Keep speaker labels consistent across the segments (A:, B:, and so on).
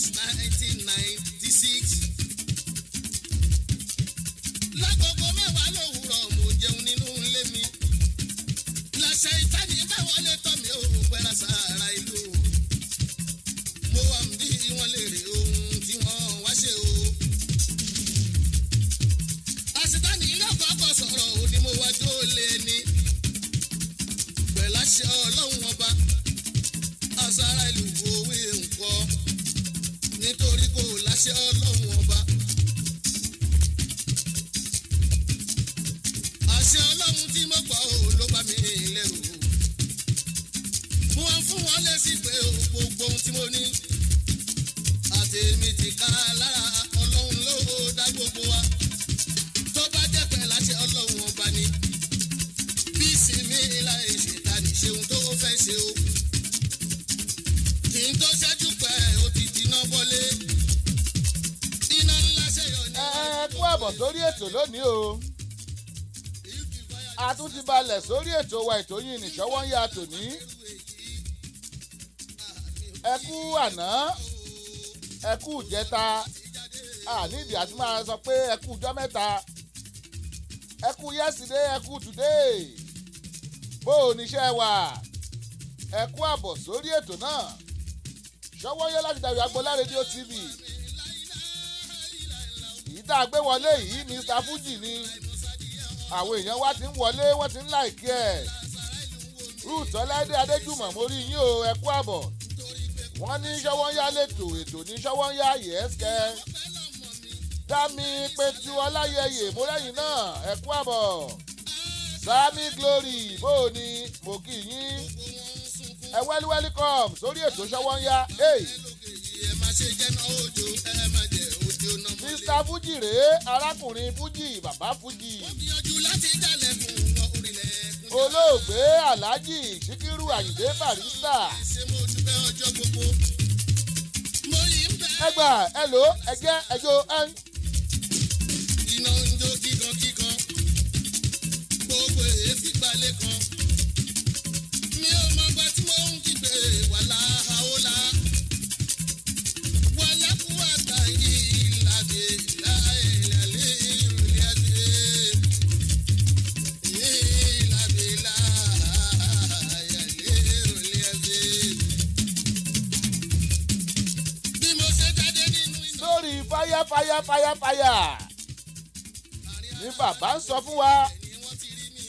A: August 1996. Lágogo 10 lówùrọ̀ mo jẹun nínú ilé mi. Làṣẹ ìtàní bá wọlé tọ́ mi ò pẹ́ra sára ìlú. Mo wà ń bí wọ́n lè rí ohun tí wọ́n wá ṣe o. Àṣetánì lọ́kọ̀ọ́kọ̀ sọ̀rọ̀ ò ní mo wá jó lé ní. Pẹ̀láṣẹ Ọlọ́run ọba, àṣàrà ìlú òwe nǹkan nítorí kò láṣẹ Ọlọ́run ọba. Àṣẹ Ọlọ́run tí mo gbọ́ ò ló bá mi lẹ́rù. Mo wá fún wọn lésì pé o gbogbo ohun tí mo ní àti èmi ti ká lára Ọlọ́run ló dá gbogbo wa. Tó bá jẹ́ pé láṣẹ Ọlọ́run ọba ni bí sinmi láì ṣètàní ṣeun tó fẹ́ ṣe o. Kí n tó ṣẹ́jú pẹ́ ó ti dínà bọ́lé. Iná ńlá ṣẹ̀yọ ní.
B: Ẹ kú àbọ̀ sórí ètò lónìí o. A tún ti balẹ̀ sórí ètò wa, ètò yìí nìṣọ́wọ́ ń yá tòní. Ẹ kú àná, ẹ kú ìjẹta, àníìdí àti máa sọ pé ẹ kú ọjọ́ mẹ́ta, ẹ kú yesterday, ẹ kú today. Bó o níṣẹ́ wà, ẹ kú àbọ̀ sórí ètò náà. Ṣọwọ́ yẹ láti Dayọ̀ Agboola Rédíò TV. Èyí tá a gbé wọlé yìí, Mr Fuji ni. Àwọn èèyàn wa ti ń wọlé, wọ́n ti ń like ẹ̀. Ruth Ọláìdé Adéjùmọ̀, mo rí yín o, ẹ kú àbọ̀. Wọ́n ní ṣọwọ́ ń yá lẹ́tò, ètò ní ṣọwọ́ ń yá yẹ́sìkẹ́. Dámi Pẹ̀tù Ọláyẹyẹ, mo rẹ́yìn náà, ẹ kú àbọ̀. Sami Glory, bó o ní, mo kí yín. Ẹ wẹ́lí welcome sórí ètò ṣọwọ́ ń yá. Hey!
A: Ẹ má ṣe jẹ́ náà òjò, ẹ má jẹ́ òjò náà mọ́lẹ̀.
B: Mr Fuji rèé, arákùnrin Fuji, bàbá Fuji.
A: Wọ́n gbìyànjú láti dálẹ̀kùn wọn orílẹ̀-èdè.
B: Olóògbé Alhaji Sikiru Ayinde Barrister.
A: Ṣé mo dúpẹ́ ọjọ́ gbogbo? Mo yìí ń bẹ́.
B: Ẹgbà ẹ lò ẹjẹ ẹjọ ẹ.
A: Iná ń jó kíkan kíkan. Gbogbo èéfì gbalẹ̀ kan. Mi ò mọ gbà tí mo ń kígbe wàhálà àhólà. Wàhálà kú àtà yìí láti láìlẹ̀ ìrìnlẹ̀ ìlàbí láìlẹ̀ ìrìnlẹ̀. Bí mo ṣe jáde nínú iná.
B: Sórí fire fire fire fire ní bàbá ń sọ fún wa.
A: Ni wọ́n ti rí mi.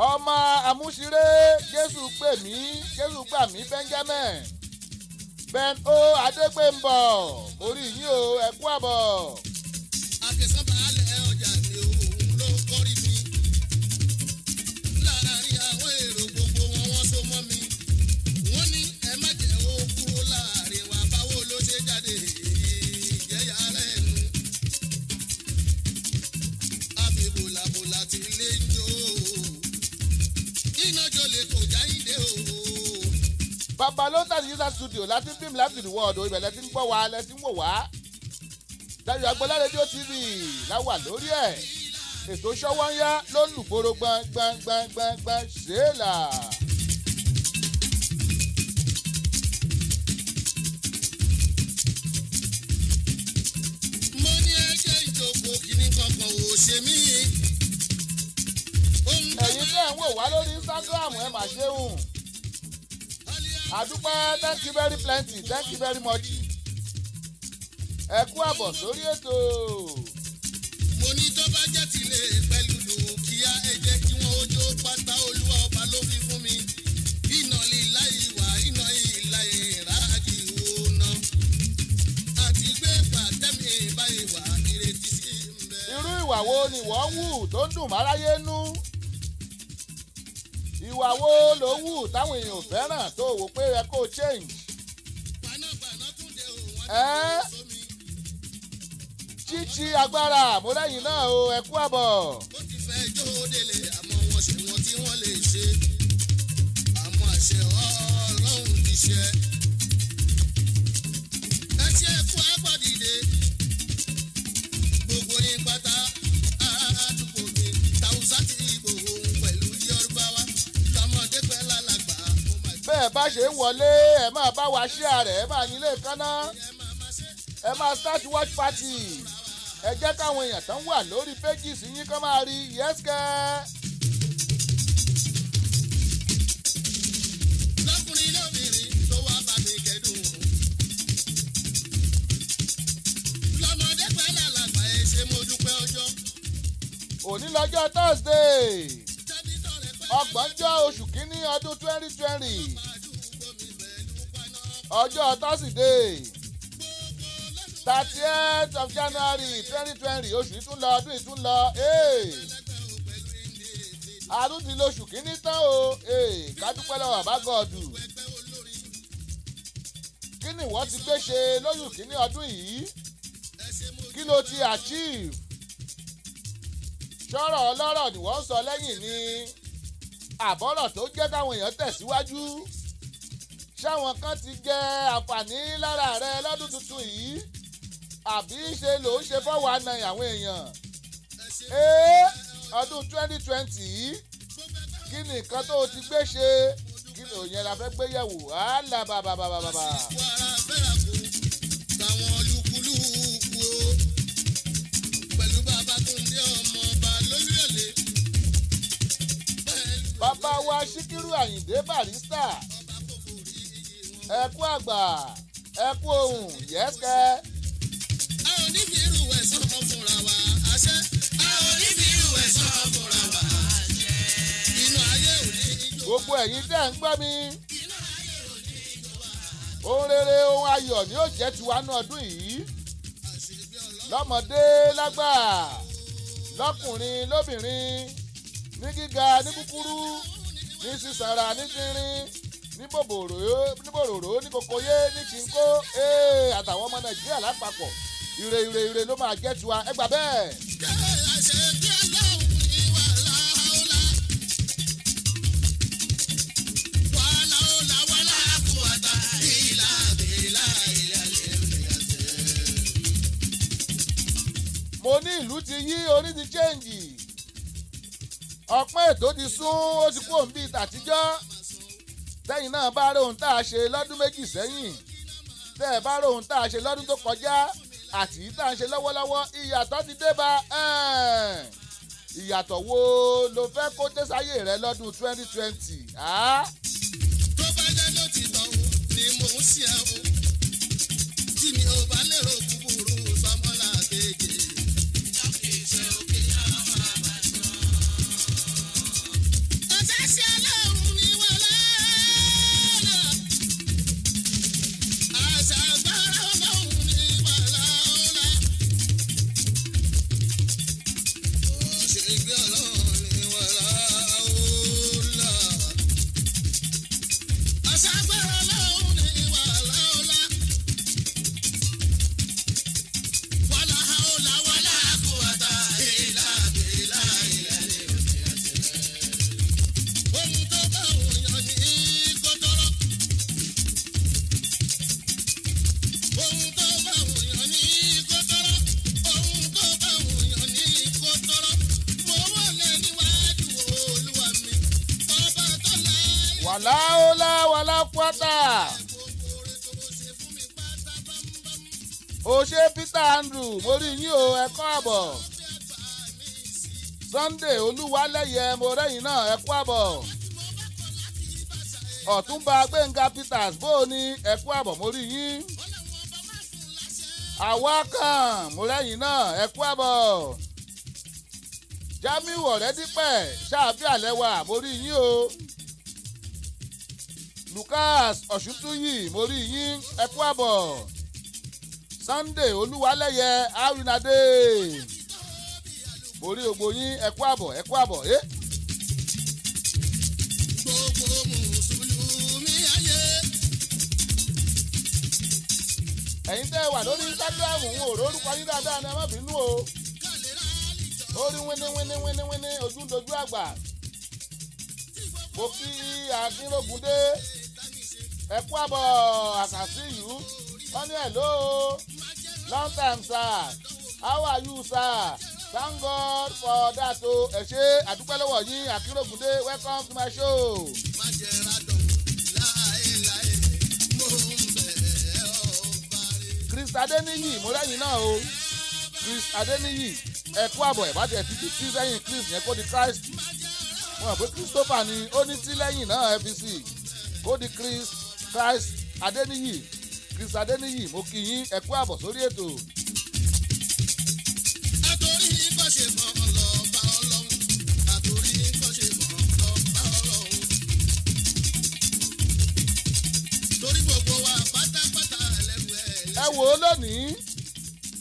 B: Ọmọ àmúṣiré, Jésù pè mí, Jésù gbà mí. Benjamin Ben O Adégbèǹbọ̀, orí yín o, ẹ kú àbọ̀.
A: Àkẹsàn baálẹ̀ ọjà mi, òun ló kọ́rí mi. Láàárín àwọn èrò gbogbo wọn, wọ́n so mọ́ mi. Wọ́n ní ẹ má jẹ́ ó kúrò láàrin wa, báwo ló ṣe jáde ìjẹ́yà rẹ̀ nu. Àfi bòlàbòlà ti lé ń jó. Iná jọlẹ̀ kò jáde o.
B: Bàbá ló ń tàbí user studio láti beam live to the world. Ibẹ̀ lẹ ti ń gbọ́ wa, lẹ ti ń wò wá. Dayọ̀ Agboola Rédíò TV láwà lórí ẹ̀. Ètò ṣọwọ́ ń yá ló ń lùgbòrò gbọ̀n gbọ̀n gbọ̀n gbọ̀n gbọ̀n ṣéèlà.
A: Mo ní ẹjẹ́ ìjókòó, kìíní kankan ò ṣe mí. Ohun tó
B: Ẹ̀yin tẹ́ ń wò wá lórí Instagram, ẹ mà ṣeun, àdúpẹ́. Thank you very plenty, thank you very much. Ẹ kú àbọ̀ sórí ètò.
A: Mo ní tó bá jẹ́ tilé pẹ̀lú dúkìá, ẹ jẹ́ kí wọ́n ó jó pátá. Olúwa ọba ló fi fún mi. Iná lílá ìwà iná ìlà ìrájì òná. Àti gbé pàtẹ́mi báyìí wà, ìrètí sí ń bẹ.
B: Irú ìwà wo ni wọ́n ń wù tó ń dùn máráyé nú? Ìwà wo ló wù táwọn èèyàn ò fẹ́ràn tó wò pé ẹ kó change?
A: Panápaná tún dé o, wọ́n
B: Ẹ́
A: ti sómi.
B: Chichi agbára àmúrẹ́yìn náà o, ẹ kú àbọ̀.
A: Ó ti fẹ́ jó délé, àmọ́ wọ́n ṣe wọ́n tí wọ́n lè ṣe. Àmọ́ àṣẹ Ọlọ́run ti ṣe. Ẹ ṣe fún agbádìde. Gbogbo yín pátá, ará àdúgbò mi, Tàwùsá ti Ìgbò òun pẹ̀lú Yorùbá wa. Lọ́mọdé pẹ́ lálàgbà, mo máa
B: Bẹ́ẹ̀ bá ṣe ń wọlé, ẹ máa bá wa share rẹ̀, ẹ máa nílé kánná.
A: ẹ máa máa ṣe.
B: Ẹ máa start watch party. Ẹ jẹ́ káwọn èèyàn tán wà lórí pages yín kán máa rí yẹ́sìkẹ́.
A: Lọ́kùnrin lóbìnrin tó wá bá mi kẹ́dùn. Lọ́mọdé pẹ̀lú àlàgbà ẹ ṣé mo dúpẹ́ ọjọ́.
B: Òní lọ́jọ́ Thursday,
A: Tẹ́bí tọ̀rẹ́ pẹ̀lú
B: 30 oṣù kínní ọdún 2020,
A: àdúgbò mi pẹ̀lú paná.
B: ọjọ́ Thursday, 30th of January 2020. Oṣù yìí tún lọ, ọdún yìí tún lọ. Àdún ti lóṣù kínní tán o. Ká dúpẹ́ lọ́wọ́ bàbá gọ́ọ̀dù. Kí ni ìwọ ti gbé ṣe lóṣù kínní ọdún yìí? Kí ló ti achieve? Ṣọ́rọ̀ ọlọ́rọ̀ ni wọ́n ń sọ lẹ́yìn ni àbọ̀rọ̀ tó jẹ́ káwọn èèyàn tẹ̀síwájú? Ṣáwọn kan ti jẹ àǹfààní lára rẹ lọ́dún tuntun yìí, àbí ṣe ló ń ṣe fọ́wọ́ àna àwọn èèyàn? Ee, ọdún 2020 yìí, kí ni nǹkan tó o ti gbé ṣe? Kí ni òyìn la fẹ́ gbé yẹ̀wò? Àlà bàbàbàbàbà.
A: Àsìkò ara fẹ́ra kù táwọn lúkúlùkù o. Pẹ̀lú bàbá Túndé ọmọ ọba lólúyọ̀lé. Pẹ̀lú
B: Bàbá wa Síkírù Àyìndé Barrister,
A: ọba kò forí iyì wọn.
B: ẹ kú àgbà, ẹ kú ohùn, yẹ́sìkẹ́.
A: A ò ní fi irú ẹ̀ sàn fúnra wa àṣẹ. A ò ní fi irú ẹ̀ sàn fúnra wa àṣẹ. Inú ayé ò ní ijó.
B: Gbogbo ẹ̀yin tẹ́ ń gbọ́ mi, ohun rere, ohun ayọ̀ ni ó jẹ́ tiwa ní ọdún yìí.
A: Àṣìbí ọlọ́run.
B: Lọ́mọdé lágbà, lọ́kùnrin lóbìnrin, ní gíga, ní kúkúrú, ní sísanra, ní tínrín, ní bòbòrò, ní bòròró, ní kòkòyé, ní chinkó, ee, àtàwọn ọmọ Nàìjíríà lápapọ̀, ire ire ire ló máa jẹ́ tiwa. Ẹ gbà bẹ́ẹ̀.
A: Jẹ́ àṣẹbí ọlọ́run ní wàhálà ọ̀la. Wàhálà ọ̀la wàhálà kùwàtà ìlà bìlà ìlà lẹ́yìn àṣẹ.
B: Mo ní ìlú ti yí, orí ti change, ọpọ́n ètò ti sún, ó ti kú òun bíi tàtijọ́. Tẹ́yìn náà bá rí ohun tá a ṣe lọ́dún 2 sẹ́yìn, tẹ́ ẹ bá rí ohun tá a ṣe lọ́dún tó kọjá àti yìí tá a ṣe lọ́wọ́lọ́wọ́, ìyàtọ̀ ti dé bá. Ìyàtọ̀ wo ló fẹ́ kó dé sáyé rẹ lọ́dún 2020?
A: Tó bá jẹ́ ló ti tọ̀ o ni mò ń ṣe ẹ́ o, tí mi ò bá lérò búburú sọmọlá kejì. Ọ̀sẹ̀ ṣe ọlọ́run ní wàhálà. Àṣà agbára ọlọ́run ní wàhálà ọ̀la. Ọ̀ṣẹ̀ gbé ọlọ́run ní wàhálà ọ̀la. Àṣàgbára ọlọ́run ní wàhálà ọ̀la. Wàhálà ọ̀la wàhálà kùwàtà ìlà bìlà ìlà lè. Ohun tó bá òun yàn ní kó tọrọ. Ohun tó bá òun yàn ní kó tọrọ. Ohun tó bá òun yàn ní kó tọrọ. Mo wọlé níwájú Olúwa mi. Ọba tó láyé.
B: Wàlá ọlá wàlá kwata. O ṣe Peter Andrew, mo rí yín o, ẹ kú àbọ̀. Sunday Olúwalẹ́yẹ, mo rẹ́yìn náà, ẹ kú àbọ̀. Ọ̀túnba Gbẹ̀ngà Peters, bó o ní, ẹ kú àbọ̀, mo rí yín. Àwa kan, mo rẹ́yìn náà, ẹ kú àbọ̀. Jamiu Ọ̀rẹ́dípẹ̀, ṣáàfíà lẹ́wà, mo rí yín o. Lucas Ọ̀ṣúntúyì, mo rí yín, ẹ kú àbọ̀. Sunday Olúwalẹ́yẹ Arínadé, mo rí gbogbo yín, ẹ kú àbọ̀, ẹ kú àbọ̀.
A: Gbogbo mùsùlùmí ayé.
B: Ẹ̀yin tẹ́ ẹ wà lórí Instagram, ń ò rórúkọ yín dáadáa ni, ẹ má bínú o. Ó rí wíní wíní wíní wíní, ojú ń dojú àgbà. Mo kí Akínrógundé, ẹ kú àbọ̀. Àkàsí yìí wọ́n ní hello, long time sir, how are you sir? Thank God for that o. Ẹ ṣé, àdúpẹ́ lọ́wọ́ yín. Akínrógundé, welcome to my show.
A: Má jẹ́ radọ̀ láéláé, mo ń bẹ̀ ọ́ bá rí.
B: Chris Adeniyi, mo lẹ́yìn náà o. Chris Adeniyi, ẹ kú àbọ̀. Ẹ̀ bá tiẹ̀ ti di tí sẹ́yìn Chris yẹn, kó di Christ. Mo mọ̀ pé Christopher ni ó ní tí lẹ́yìn náà, ẹ fi sí kó di Chris, Christ Adeniyi. Chris Adeniyi, mo kí yín, ẹ kú àbọ̀ sórí ètò.
A: Àtòrí kọ́ ṣe mọ́ ọlọ́ba ọlọ́run. Àtòrí kọ́ ṣe mọ́ ọlọ́ba ọlọ́run. Torí gbogbo wa pátápátá lẹ́rù ẹ̀.
B: Ẹ wò ó lónìí.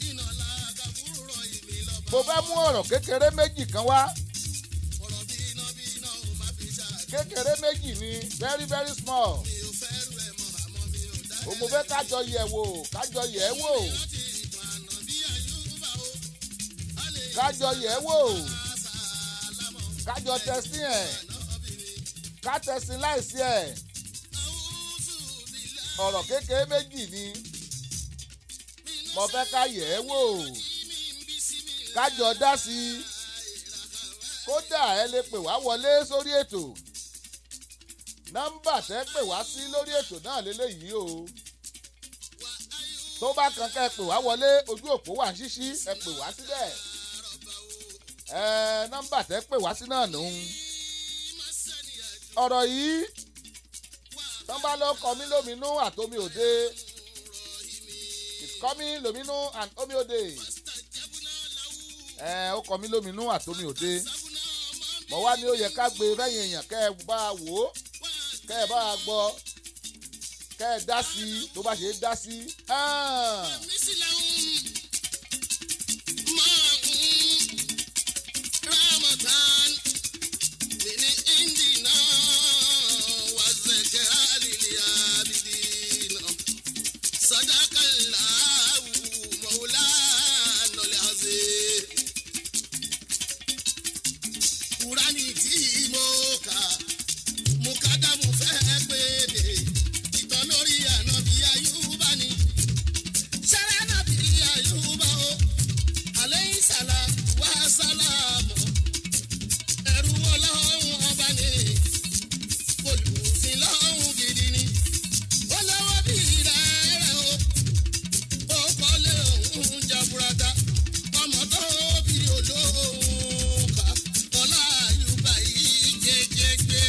A: Iná làgàbúrò rọ ìmí lọ́ba.
B: Mo fẹ́ mú ọ̀rọ̀ kékeré méjì kan wá.
A: Ọ̀rọ̀ bí iná bí iná ò má fi ṣáà.
B: Kékeré méjì ni, very very small.
A: Mi ò fẹ́ rú ẹ̀ mọ́, àmọ́ mi ò dá.
B: Mo fẹ́ kájọ yẹ̀ wò, kájọ yẹ̀ wò,
A: Láti ìtàn àná bí àyùbá o. A lè
B: kájọ yẹ̀ wò,
A: sálámọ̀
B: kájọ tẹsí ẹ̀, ká tẹsí láìsí ẹ̀.
A: àwùsù bílá.
B: Ọ̀rọ̀ kékeré méjì ni mo fẹ́ ká yẹ̀ ẹ́ wò,
A: Mi ń bí sí mi.
B: kájọ dá sí i. Kódà ẹ lè pè wá wọlé sórí ètò. Nọ́mbà tẹ́ pè wá sí lórí ètò náà lélẹ́yìí o. Tó bá kan kẹ́ ẹ pè wá wọlé, ojú òpó wà ń ṣíṣí, ẹ pè wá síbẹ̀. Ẹ nọ́mbà tẹ́ pè wá sí náà nù. Ọ̀rọ̀ yìí tán bá lọ kọ mí lóminú àtomi òde, it's coming lóminú and omi òde. Ẹ ó kọ mí lóminú àtomi òde. Mọ̀ wá ní ó yẹ ká gbé fẹ́yìn èèyàn, kẹ́ ẹ bá a wò ó, kẹ́ ẹ bá a gbọ́, kẹ́ ẹ dá sí i tó bá ṣe é dá sí i. Ah.
A: Mísìláhùn máa ń rámọ̀tán mini indina wà zẹ̀kẹ̀rà lílì àbídìnà sàdákàláwù mọ̀wúlánà lẹ́hàzẹ́. Kúránì tí mo kà, mo kádàmù fẹ́ pé dé ìtàn lórí ànábì Ayúbá ni sẹ́rẹ́nà bí àyùbá o, àlẹ́yìn sàlá wá sálámù. Ẹ̀rù ọlọ́run ọba ni, olùsìn lọ́hùn gidi ni. Ó lọ́wọ́ bí rẹ̀ o, ó kọ́lé òun jaburata, ọmọ tó bí olóhùn ká ọlá àyùbá yìí jẹjẹgbẹ.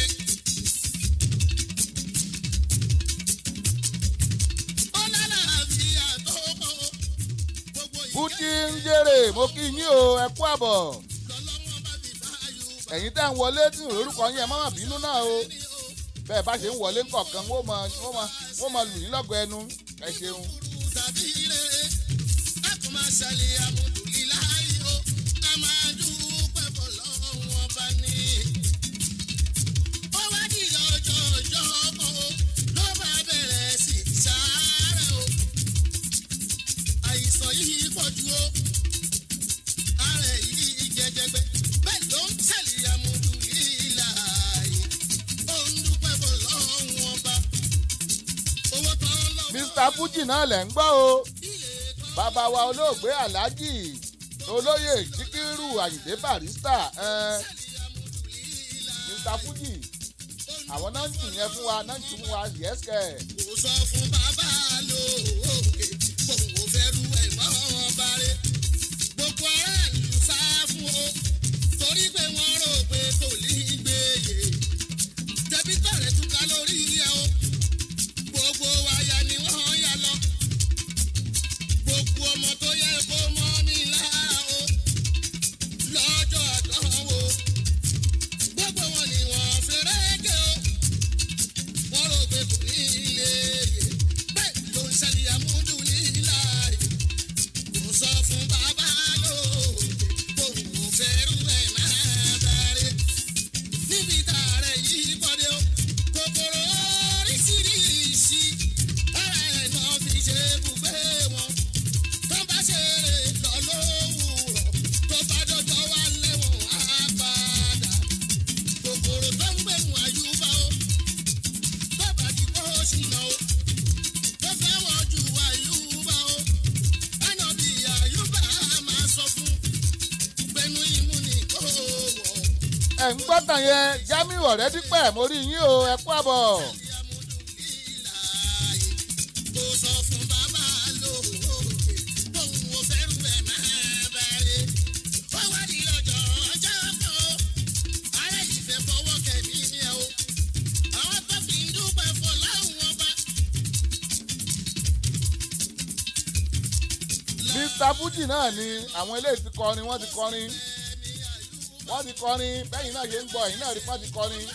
A: Ó lálàáfíà tó pọ̀ o, gbogbo ìjẹ́.
B: Bùtí ń jèrè, mo kí yín o, ẹ kú àbọ̀.
A: Lọ́lọ́wọ́n bá fi fáyùbá
B: Ẹ̀yin tẹ́ ń wọlé tí orúkọ yín, ẹ má má bínú náà o.
A: ní o.
B: Bẹ́ẹ̀ bá ṣe ń wọlé ńkọ̀ọ̀kan, wọ́n mọ lù yín lọ́gọ̀ ẹnu. Ẹ ṣeun.
A: Tàbí ire a kò máa ṣàlẹ̀ àmúdùlíláì o, a máa dúpẹ́ fọlọ́run ọba ni. Ó wá di ọjọ́ ọjọ́ kan o, ló bá bẹ̀rẹ̀ sí sáré o. Àìsàn yìí pọ̀ jù o, ààrẹ yìí jẹjẹgbẹ, bẹ́ẹ̀ ló ń ṣàlẹ̀ àmúdùlíláì, ó ń dúpẹ́ fọlọ́run ọba. Owó tán lọ́wọ́.
B: Mr Fuji náà lẹ̀ ń gbọ́ o. Bàbá wa olóògbé Alhaji Olóyè Síkírù Àyìndé Barrister, Mr Fuji, àwọn náà ń tù yẹn fún wa, náà ń tù fún wa yẹ́sẹ̀.
A: Kò sọ fún bàbá lóòkè pòun ò fẹ́ rú ẹ̀ mọ́ bàrẹ̀. Gbogbo aráàlú sá fún o, torí pé wọ́n rò pé kò ní gbèyè. Tẹ̀bí tọ̀rẹ́ túká lórí ẹ̀ o, gbogbo wáyà ni wọ́n yà lọ. Gbogbo ọmọ tó yẹ kó mọ́ ní lára o, lọ́jọ́ àdánwò. Gbogbo wọn ni wọ́n fẹ́rẹ́ gé o, wọ́n rò pé kò ní ilé yè, bẹ́ẹ̀ ló ń ṣẹlẹ̀ àmúdùlíláì. Kò sọ fún bàbá lóòkè kóun ò fẹ́rù ẹ̀ máa bẹ̀rẹ̀. Níbi tààrẹ yìí bọ́dé o, kòkòrò oríṣiríṣi ara ẹ̀ náà fi ṣe ibùgbé wọn. Tó bá ṣe eré lọ lówùrọ̀, tó bá dọjọ́ wá lẹ́wọ̀n á padà. Kòkòrò tó ń gbẹ̀mú àyùbá o, bàbá ti kó ṣìnà o, tó fẹ́ wọ́n ju àyùbá o. Ànábì àyùbá máa sọ fún gbẹnu imú ni kò wọ̀.
B: Ẹ̀ ń gbọ́tàn yẹn, Jamiu Ọ̀rẹ́dípẹ̀, mo rí yín o, ẹ kú àbọ̀.
A: Kò sọ fún bàbá lóòkè.
B: Mr Fuji náà ni àwọn eléyìí ti kọrin, wọ́n ti kọrin, wọ́n ti kọrin. Bẹ́yìn náà ṣe ń gbọ́, ẹ̀yìn náà rí wọ́n ti kọrin.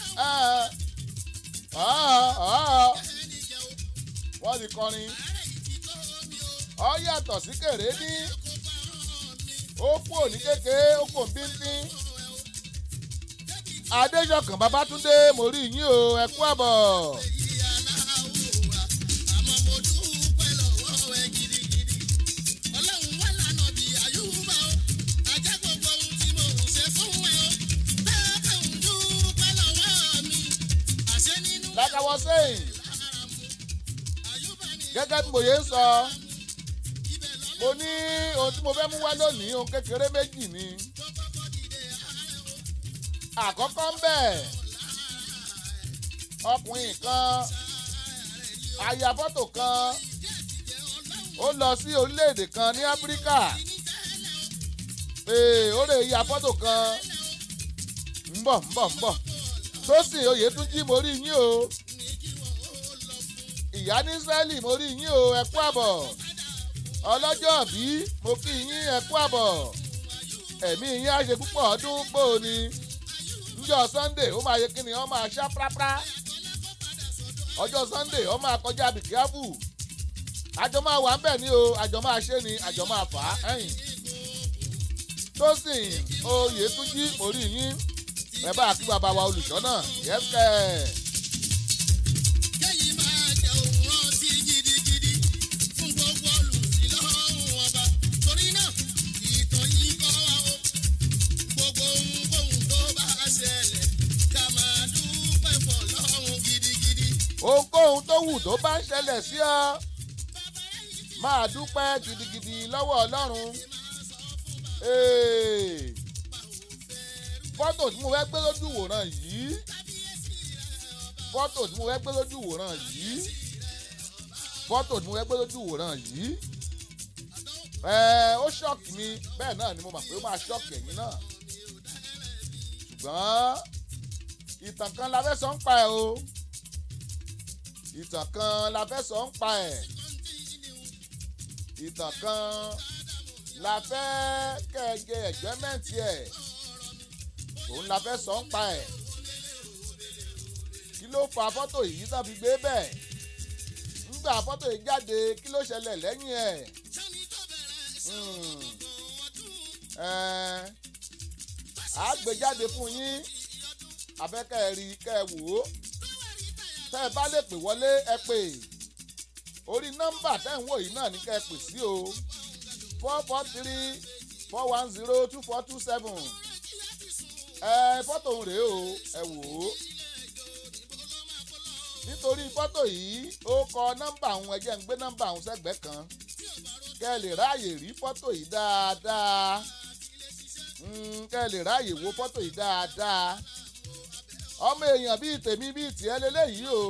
B: Wọ́n ti kọrin. Ó yàtọ̀ sí kèrè ní ó kú òní kékeré, ó kò bíntín. Adéjọkàn Babátúndé, mo rí yín o, ẹ kú àbọ̀.
A: Àmọ́ mo dúpẹ́ lọ́wọ́ ẹ gidigidi. Ọlọ́run wà lánàá bí àyùbá o. Ajá gbogbo ohun tí mo ń ṣe fún ẹ o. Bẹ́ẹ̀ ń dúpẹ́ lọ́wọ́ mi. Àṣẹ nínú
B: Like I was saying,
A: lára mu. Àyùbá ni
B: gẹ́gẹ́ bí mo yẹ ń sọ,
A: ibẹ̀ lọ́lọ́
B: mo ní ohun tí mo fẹ́ mú wá lónìí, ohun kékeré méjì ni.
A: tó kọ́kọ́ dìde ààrẹ o.
B: Àkọ́kọ́ ń bẹ̀, ọkùnrin kan aya fọ́tò kan, ó lọ sí orílẹ̀-èdè kan ní Áfíríkà. Ee, ó lè ya fọ́tò kan. Ń bọ̀, ń bọ̀, ń bọ̀. Tósìn Oyètúnjí, mo rí yín o. Ìyá ní Ísírẹ́lì, mo rí yín o, ẹ kú àbọ̀. Ọlọ́jọ́ bí, mo kí yín, ẹ kú àbọ̀. Ẹ̀mí yín á ṣe púpọ̀ ọdún. Bó o ní níjọ́ Sunday, ó máa yẹ kí ni, ó máa ṣá prápra. Ọjọ́ Sunday, ó máa kọjá bìkíáfù. Àjọ máa wà ń bẹ̀ ni o, àjọ máa ṣe ni, àjọ máa fà á ẹ̀yìn. Tósìn Oyètúnjí, mo rí yín. Ẹ bá kí bàbá wa olùṣọ́ náà yẹ́fẹ́.
A: Kẹ́yìn máa jẹ òun rántí gidigidi fún gbogbo olùsílọ́hún ọba. Torí náà, ìtàn yìí kọ́ wa o. Gbogbo ohunkóhun tó bá ṣẹlẹ̀, ká máa dúpẹ́ fọlọ́run gidigidi.
B: Ohunkóhun tó wù tó bá ń ṣẹlẹ̀ sí ọ, máa dúpẹ́ gidigidi lọ́wọ́ Ọlọ́run. Ee, fọ́tò tí mo fẹ́ gbé lójú wòran yìí, fọ́tò tí mo fẹ́ gbé lójú wòran yìí, fọ́tò tí mo fẹ́ gbé lójú wòran yìí, ẹ ó shock mi. Bẹ́ẹ̀ náà ni mo mọ̀ pé ó máa shock ẹ̀yin náà, ṣùgbọ́n ìtàn kan la fẹ́ sọ ń pa ẹ̀ o. Ìtàn kan la fẹ́ sọ ń pa ẹ̀. Ìtàn kan la fẹ́ kẹ́ẹ̀jẹ ẹ̀jọ́mẹ́ǹtì ẹ̀, òun la fẹ́ sọ ń pa ẹ̀. Kí ló fa fọ́tò yìí tán fi gbé bẹ́ẹ̀? Ńgbà fọ́tò yìí jáde, kí ló ṣẹlẹ̀ lẹ́yìn ẹ̀? Á gbé jáde fún yín. Afẹ́kẹ́ ẹ rí, kẹ́ ẹ wò ó. Tẹ́ ẹ bá lè pè wọlé, ẹ pè orí nọ́mbà tẹ́ ń wò yìí náà ní kẹ́ ẹ pè sí o: 443-410-2427. Ẹ fọ́tò òun rèé o, ẹ wò ó. Nítorí fọ́tò yìí, ó kọ nọ́mbà òun. Ẹ jẹ́ ń gbé nọ́mbà òun sẹ́gbẹ̀ẹ́ kan kẹ́ ẹ lè ráàyè rí fọ́tò yìí dáadáa, kẹ́ ẹ lè ráàyè wo fọ́tò yìí dáadáa. Ọmọ èèyàn bíi tèmi bíi tiẹ̀ lélẹ́yìí o.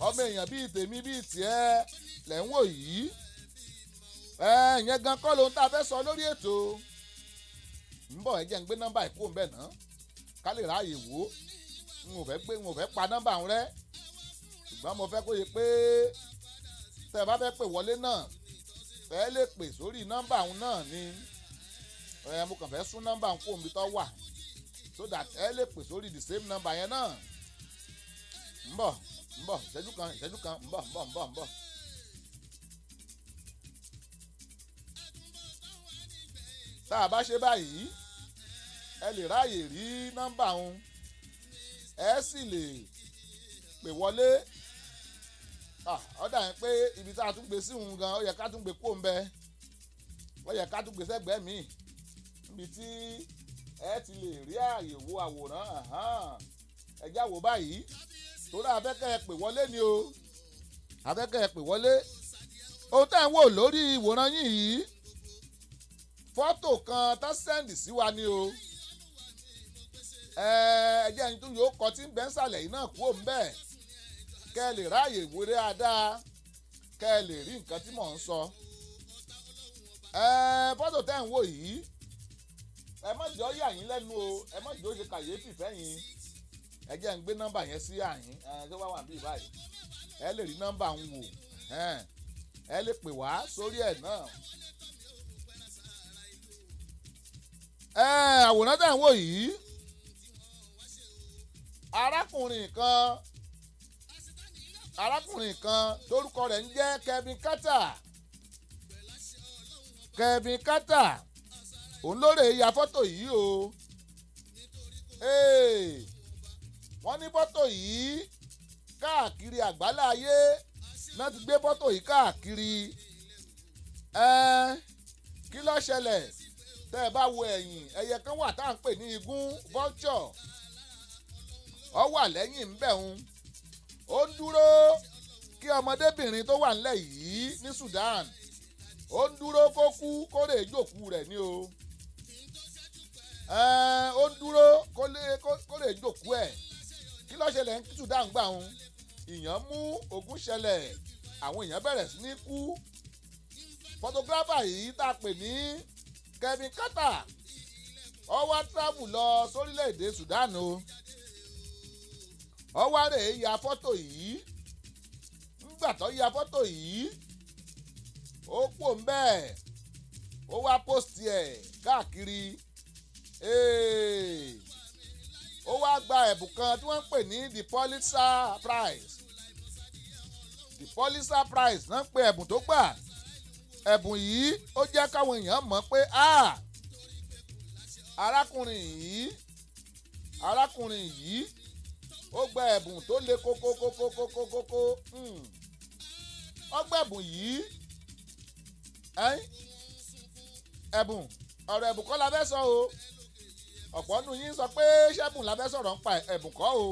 B: Ọmọ èèyàn bíi tèmi bíi tiẹ̀ lẹ̀ ń wò yìí. Ẹ ìyẹn gan kọ́ lóhun tá a fẹ́ sọ lórí ètò. Ń bọ̀, ẹ jẹ́ ń gbé nọ́mbà ìkó ń bẹ̀ náà ká lè ráàyè wò ó. N ò fẹ́ pa nọ́mbà ń rẹ́, ṣùgbọ́n mo fẹ́ kó yẹ pé tẹ́ ẹ bá fẹ́ pè wọlé náà, ẹ lè pè sórí nọ́mbà òun náà ni. Ẹ mo kàn fẹ́ sún nọ́mbà òun kó omi tó wà so that ẹ lè pè sórí the same number yẹn náà. Ń bọ̀, ń bọ̀, ìṣẹ́jú kan, ìṣẹ́jú kan. Ń bọ̀, ń bọ̀, ń bọ̀, ń bọ̀. Tá a bá ṣe báyìí, ẹ lè ráàyè rí nọ́mbà òun, ẹ sì lè pè wọlé. Ó dà yẹn pé ibi tá a tún gbé sí òun gan, ó yẹ ká tún gbé kó ń bẹ, ó yẹ ká tún gbé sẹ́gbẹ̀ẹ́ mi níbi tí ẹ ti lè rí ààyè wo àwòrán. Ẹ já wò báyìí, torí afẹ́kẹ́ ẹ pè wọlé ni o, afẹ́kẹ́ ẹ pè wọlé. Ohun tá à ń wò lórí ìwòran yín yìí, fọ́tò kan tá send sí wa ni o. Ẹ jẹ́ ẹni tó yóò kọ tí ń bẹ́ ń sàlẹ̀ yìí náà kúrò ń bẹ́ẹ̀, kẹ́ ẹ lè ráàyè wò dáadáa, kẹ́ ẹ lè rí nǹkan tí mò ń sọ. Ẹ fọ́tò tẹ́ ń wò yìí, ẹ má jẹ́ ó yà yín lẹ́nu o, ẹ má jẹ́ ó ṣe kàyéfì fẹ́yìn. Ẹ jẹ́ ń gbé nọ́mbà yẹn sí àyín. Ẹ tó bá wà níbí báyìí, ẹ lè rí nọ́mbà ń wò. Ẹ lè pè wá sórí ẹ̀ náà. Ẹ àwòrán tá à ń wò yìí, arákùnrin kan torúkọ rẹ̀ ń jẹ́ Kevin Carter. Kevin Carter, òun lóore ya fọ́tò yìí o. Wọ́n ní fọ́tò yìí, káàkiri àgbálá ayé náà ti gbé fọ́tò yìí káàkiri. Kí ló ṣẹlẹ̀? Tẹ́ ẹ bá wo ẹ̀yìn, ẹyẹ kan wà tá à ń pè ní igún, vulture. Ó wà lẹ́yìn ńbẹ̀ ń ó ń dúró kí ọmọdébìnrin tó wà ńlẹ̀ yìí ní Sudan, ó ń dúró kó kú, kó lè jòkú rẹ̀ ní o. Ó ń dúró kó lè jòkú ẹ̀. Kí ló ṣẹlẹ̀ ní Sudan gbà ń ìyàn mú ogun ṣẹlẹ̀, àwọn èèyàn bẹ̀rẹ̀ sí ní kú. Photographer yìí tá a pè ní Kevin Carter, ó wá travel lọ sórílẹ̀-èdè Sudan o. Ó wá rèé ya fọ́tò yìí. Ńgbà tó ya fọ́tò yìí, ó pò ń bẹ́ẹ̀, ó wá post ẹ̀ káàkiri. Ó wá gba ẹ̀bùn kan tí wọ́n ń pè ní the Pulitzer Prize. The Pulitzer Prize náà ń pè ẹ̀bùn tó gbà. Ẹ̀bùn yìí, ó jẹ́ káwọn èèyàn mọ̀ pé arákùnrin yìí ó gba ẹ̀bùn tó le kókókókókókókó. Ó gba ẹ̀bùn yìí. Ẹ̀bùn, ọ̀rọ̀ ẹ̀bùn kọ́ la fẹ́ sọ o. Ọ̀pọ̀ nù yín sọ pé ṣẹ́bùn la fẹ́ sọ̀rọ̀ ń pa. Ẹ̀bùn kọ́ o,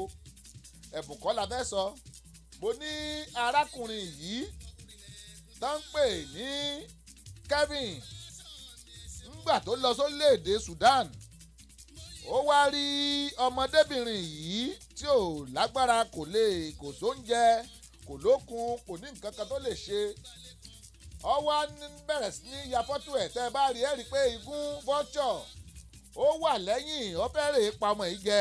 B: ẹ̀bùn kọ́ la fẹ́ sọ. Mo ní arákùnrin yìí tó ń pè ní Kevin, ńgbà tó lọ sórílẹ̀-èdè Sudan, ó wá rí ọmọdébìnrin yìí tí ò lágbára, kò lè, kò sóúnjẹ, kò lókun, kò ní nǹkan kan tó lè ṣe. Ó wá bẹ̀rẹ̀ sí ní ya fọ́tò ẹ̀. Tẹ́ ẹ bá rí, ẹ rí i pé igún, vulture, ó wà lẹ́yìn. Ó fẹ́rẹ̀ pa ọmọ yìí jẹ.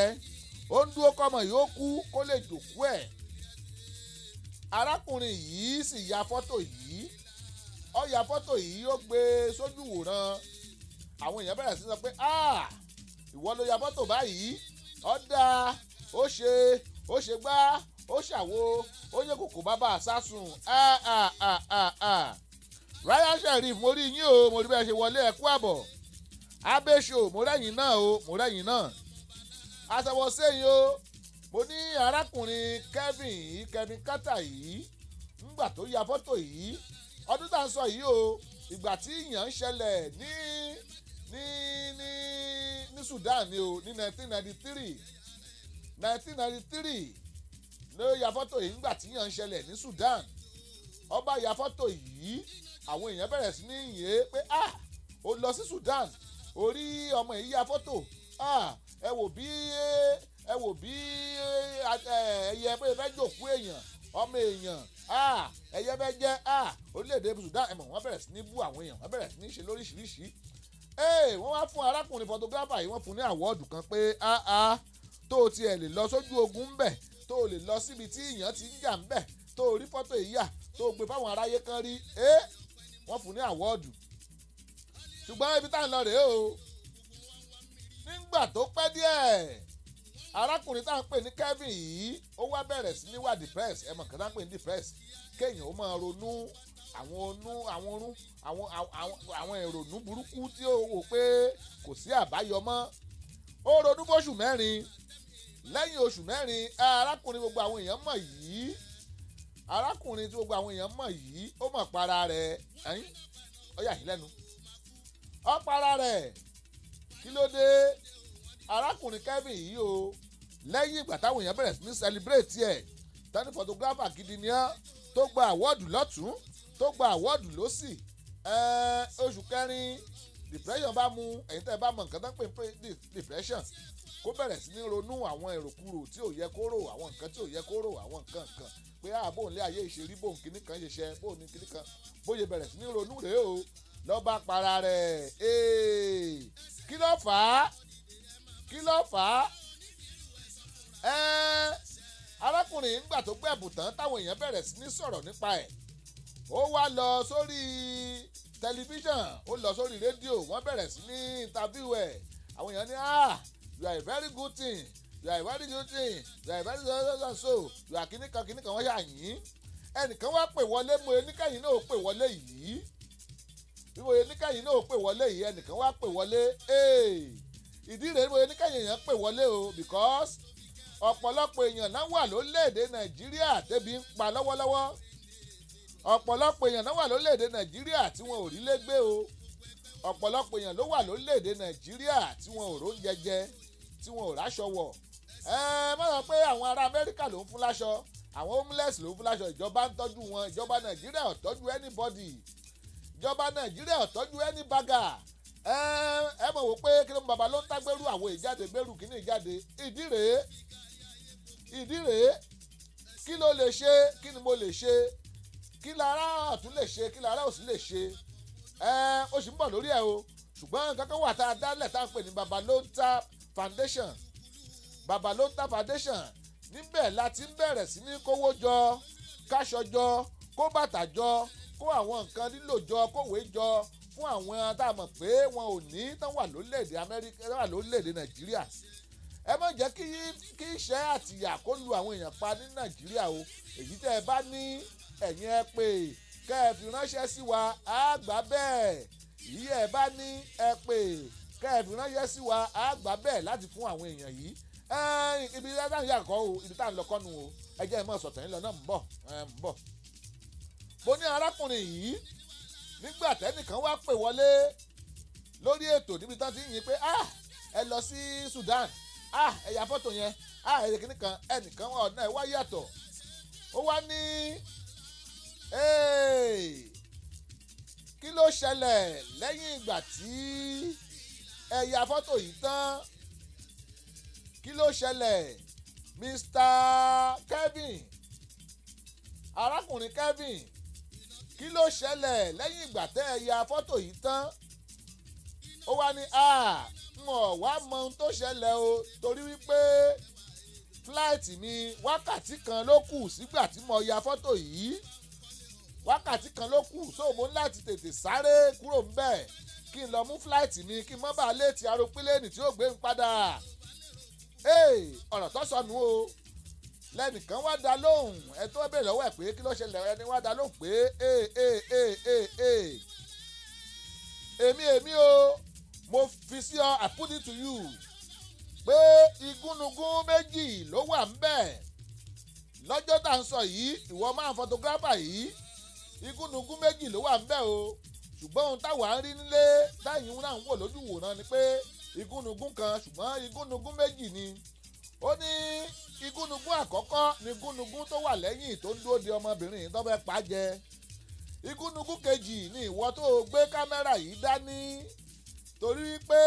B: Ó ń dúró kọ́mọ yìí ó kú, kó lè jòkú ẹ̀. Arákùnrin yìí sì ya fọ́tò yìí. Ó ya fọ́tò yìí, ó gbé sójú wòran. Àwọn èèyàn bẹ̀rẹ̀ sí sọ pé, "Ah, ìwọ ló ya fọ́tò báyìí? Ó dáa, ó ṣe, ó ṣe gbá, ó ṣàwo, ó yẹ kòkò bàbá àsásùn." Ah ah ah ah ah! Ryan Sheriff, mo rí yín o. Mo rí bẹ́ẹ̀ ṣe wọlé. Ẹ kú àbọ̀. Abéṣo, mo rẹ́yìn náà o, mo rẹ́yìn náà. Àṣàwọ̀ sẹ́yìn o. Mo ní arákùnrin Kevin yìí, Kevin Carter yìí, ńgbà tó ya fọ́tò yìí, ọdún tá à ń sọ yìí o, ìgbà tí ìyàn ń ṣẹlẹ̀ ní Sudan ni o, ní 1993. 1993 ló ya fọ́tò yìí, ńgbà tí ìyàn ń ṣẹlẹ̀ ní Sudan. Ó bá ya fọ́tò yìí, àwọn èèyàn bẹ̀rẹ̀ sí ní yìn ín pé, "Ah, ó lọ sí Sudan, orí ọmọ yìí ya fọ́tò. Ah, ẹ wò bí ẹyẹ bóyá fẹ́ jòkú èèyàn, ọmọ èèyàn. Ah, ẹyẹ fẹ́ jẹ́. Ah, orílẹ̀-èdè Sudan." Ẹ mọ̀, wọ́n bẹ̀rẹ̀ sí ní bú àwọn èèyàn, wọ́n bẹ̀rẹ̀ sí ní ṣe lóríṣiríṣi. Ee, wọ́n wá fún arákùnrin photographer yìí, wọ́n fún ní award kan pé, "Ah ah, tó o tiẹ̀ lè lọ sójú ogun ńbẹ̀, tó o lè lọ síbi tí ìyàn ti ń jà ńbẹ̀, tó o rí fọ́tò yìí yà, tó o gbé fáwọn aráyé kan rí." Ee, wọ́n fún ní award. Ṣùgbọ́n ibi tá à ń lọ rèé o. Nígbà tó pẹ́ díẹ̀, arákùnrin tá à ń pè ní Kevin yìí, ó wá bẹ̀rẹ̀ sí ní wà depressed. Ẹ mọ̀ kí tá à ń pè ní depressed? Kéèyàn ó máa ronú àwọn onú àwọn orún àwọn àwọn àwọn ìrònú burúkú tí ó wò pé kò sí àbáyọ mọ́. Ó ronú fóṣù 4. Lẹ́yìn oṣù 4, arákùnrin gbogbo àwọn èèyàn mọ̀ yìí, arákùnrin tí gbogbo àwọn èèyàn mọ̀ yìí, ó mọ̀ para rẹ̀. Ẹ̀yìn, ó yà yín lẹ́nu, ó para rẹ̀. Kí ló dé? Arákùnrin Kevin yìí o, lẹ́yìn ìgbà táwọn èèyàn bẹ̀rẹ̀ sí ní celebrate ẹ̀ tani, photographer gidi ni ọ́, tó gba award lọ́tún, tó gba award lọ́sì, oṣù kẹrin, depression bá mu. Ẹ̀yin tẹ́ ẹ bá mọ nǹkan tó ń pè ní depression, kó bẹ̀rẹ̀ sí ní ronú àwọn èròkúrò tí ò yẹ kó rò, àwọn nǹkan tí ò yẹ kó rò, àwọn nǹkan kan pé ah, bóun lé ayé ìṣerí, bóun kíní kan ṣe ṣe, bóun ní kíní kan, bóyá bẹ̀rẹ̀ sí ní ronú rèé o, ló bá para rẹ̀. Kí ló fà á? Kí ló fà á? Arákùnrin, ńgbà tó gbẹ̀bùn tán, táwọn èèyàn bẹ̀rẹ̀ sí ní sọ̀rọ̀ nípa ẹ̀, ó Ó wá lọ sórí tẹlifíṣàn, ó lọ sórí rédíò, wọ́n bẹ̀rẹ̀ sí ní interview ẹ̀. Àwọn èèyàn ní, "Ah, you are a very good thing, you are a very good thing, you are a very good thing, so you are kìnnìkan kìnnìkan." Wọ́n yà yín. Ẹnìkan wá pè wọlé. Mo oníkàyìn náà pè wọlé yìí, bí mo oníkàyìn náà pè wọlé yìí, ẹnìkan wá pè wọlé. Ìdí rèé mo oníkàyìn èèyàn pè wọlé o, because ọ̀pọ̀lọpọ̀ èèyàn náà wà lórílẹ̀‐èdè Nàìjíríà tẹ́bi ń pa lọ́wọ́lọ́wọ́. Ọ̀pọ̀lọpọ̀ èèyàn náà wà lórílẹ̀‐èdè Nàìjíríà tí wọn ò rí lé gbé o. Ọ̀pọ̀lọpọ̀ èèyàn ló wà lórílẹ̀‐èdè Nàìjíríà tí wọn ò róúnjẹ jẹ, tí wọn ò ráṣọ wọ̀. Ẹ má sọ pé àwọn ará Amẹ́ríkà ló ń fún láṣọ, àwọn homeless ló ń fún láṣọ, ìjọba ń tọ́jú wọn. Ìjọba Nàìjíríà ò tọ́jú anybody. Ìjọba Nàìjíríà ò tọ́jú any bagger. Ẹ ẹ mọ̀ wò pé kí ló ń bàbá ló ń tágbérù àwọn ìjáde gbérù kíní ìjáde. Ìdí rèé, ìdí rèé. Kí ló lè ṣe? Kí ni mo lè ṣe? Kí lára ọ̀tún lè ṣe? Kí lára òsì lè ṣe? Ẹ ó sì ń bọ̀ lórí ẹ o, ṣùgbọ́n nǹkan kan wà tá a dálẹ̀ tá a ń pè ní Babalonta Foundation. Babalonta Foundation, níbẹ̀ la ti ń bẹ̀rẹ̀ sí ní kówó jọ, káṣọ jọ, kó bàtà jọ, kó àwọn nǹkan lílò jọ, kówé jọ fún àwọn tá a mọ̀ pé wọn ò ní, tán wà lórílẹ̀‐èdè Amẹ́ríkà, wà lórílẹ̀‐èdè Nàìjíríà. Ẹ má jẹ́ kí iṣẹ́ àtìyà kó lu àwọn èèyàn pa ní Nàìjíríà o. Èyí tẹ́ ẹ bá ní, ẹ̀yin ẹ pè kẹ́ ẹ fi ránṣẹ́ sí wa, á gbà bẹ́ẹ̀. Èyí ẹ bá ní, ẹ pè kẹ́ ẹ fi ránṣẹ́ sí wa, á gbà bẹ́ẹ̀ láti fún àwọn èèyàn yìí. Ibi tá à ń yà kọ́ o, ibi tá à ń lọ kọ́nu o. Ẹ jẹ́ ẹ mọ̀ sọ̀tàn yín lọ náà. Ń bọ̀, ń bọ̀. Mo ní arákùnrin yìí, nígbà tẹ́nìkan wá pè wọlé lórí ètò níbi tán ti ń yin pé, "Ah, ẹ lọ sí Sudan, ah, ẹ ya fọ́tò yẹn, ah, ẹ yẹ kíní kan." Ẹnìkan ọ̀nà ẹ wá yàtọ̀. Ó wá ní, "Hey, kí ló ṣẹlẹ̀ lẹ́yìn ìgbà tí ẹ ya fọ́tò yìí tán? Kí ló ṣẹlẹ̀, Mr. Kevin, arákùnrin Kevin? Kí ló ṣẹlẹ̀ lẹ́yìn ìgbà tẹ́ ẹ ya fọ́tò yìí tán?" Ó wá ní, "A n ò wá mọ ohun tó ṣẹlẹ̀ o, torí wípé flight mi, wákàtí kan ló kù sígbà tí mo ya fọ́tò yìí, wákàtí kan ló kù, so mo ní láti tètè sáré kúrò ńbẹ̀ kí n lọ mú flight mi, kí n má bàa late aeroplane tí ó gbé ń padà." Ọ̀rọ̀ tó sọnù o. Lẹ́nìkan wá dá lóhùn, ẹ tó bèèrè lọ́wọ́ ẹ̀ pé kí ló ṣẹlẹ̀, ẹni wá dá lóhùn pé, "Ee ee ee ee ee, èmi o, mo fi sí ọ, I put it to you pé igúnnugún méjì ló wà ńbẹ̀ lọ́jọ́ tá à ń sọ yìí. Ìwọ máa ń photographer yìí, igúnnugún méjì ló wà ńbẹ̀ o, ṣùgbọ́n ohun táwa ń rí nílé, táyìn náà ń wò lójú wòran, ni pé igúnnugún kan, ṣùgbọ́n igúnnugún méjì ni." Ó ní igúnnugún àkọ́kọ́ ni igúnnugún tó wà lẹ́yìn tó ń dúró de ọmọbìnrin tó fẹ́ pa jẹ. Igúnnugún kejì ni ìwọ tó gbé kámẹ́rà yìí dání, torí pé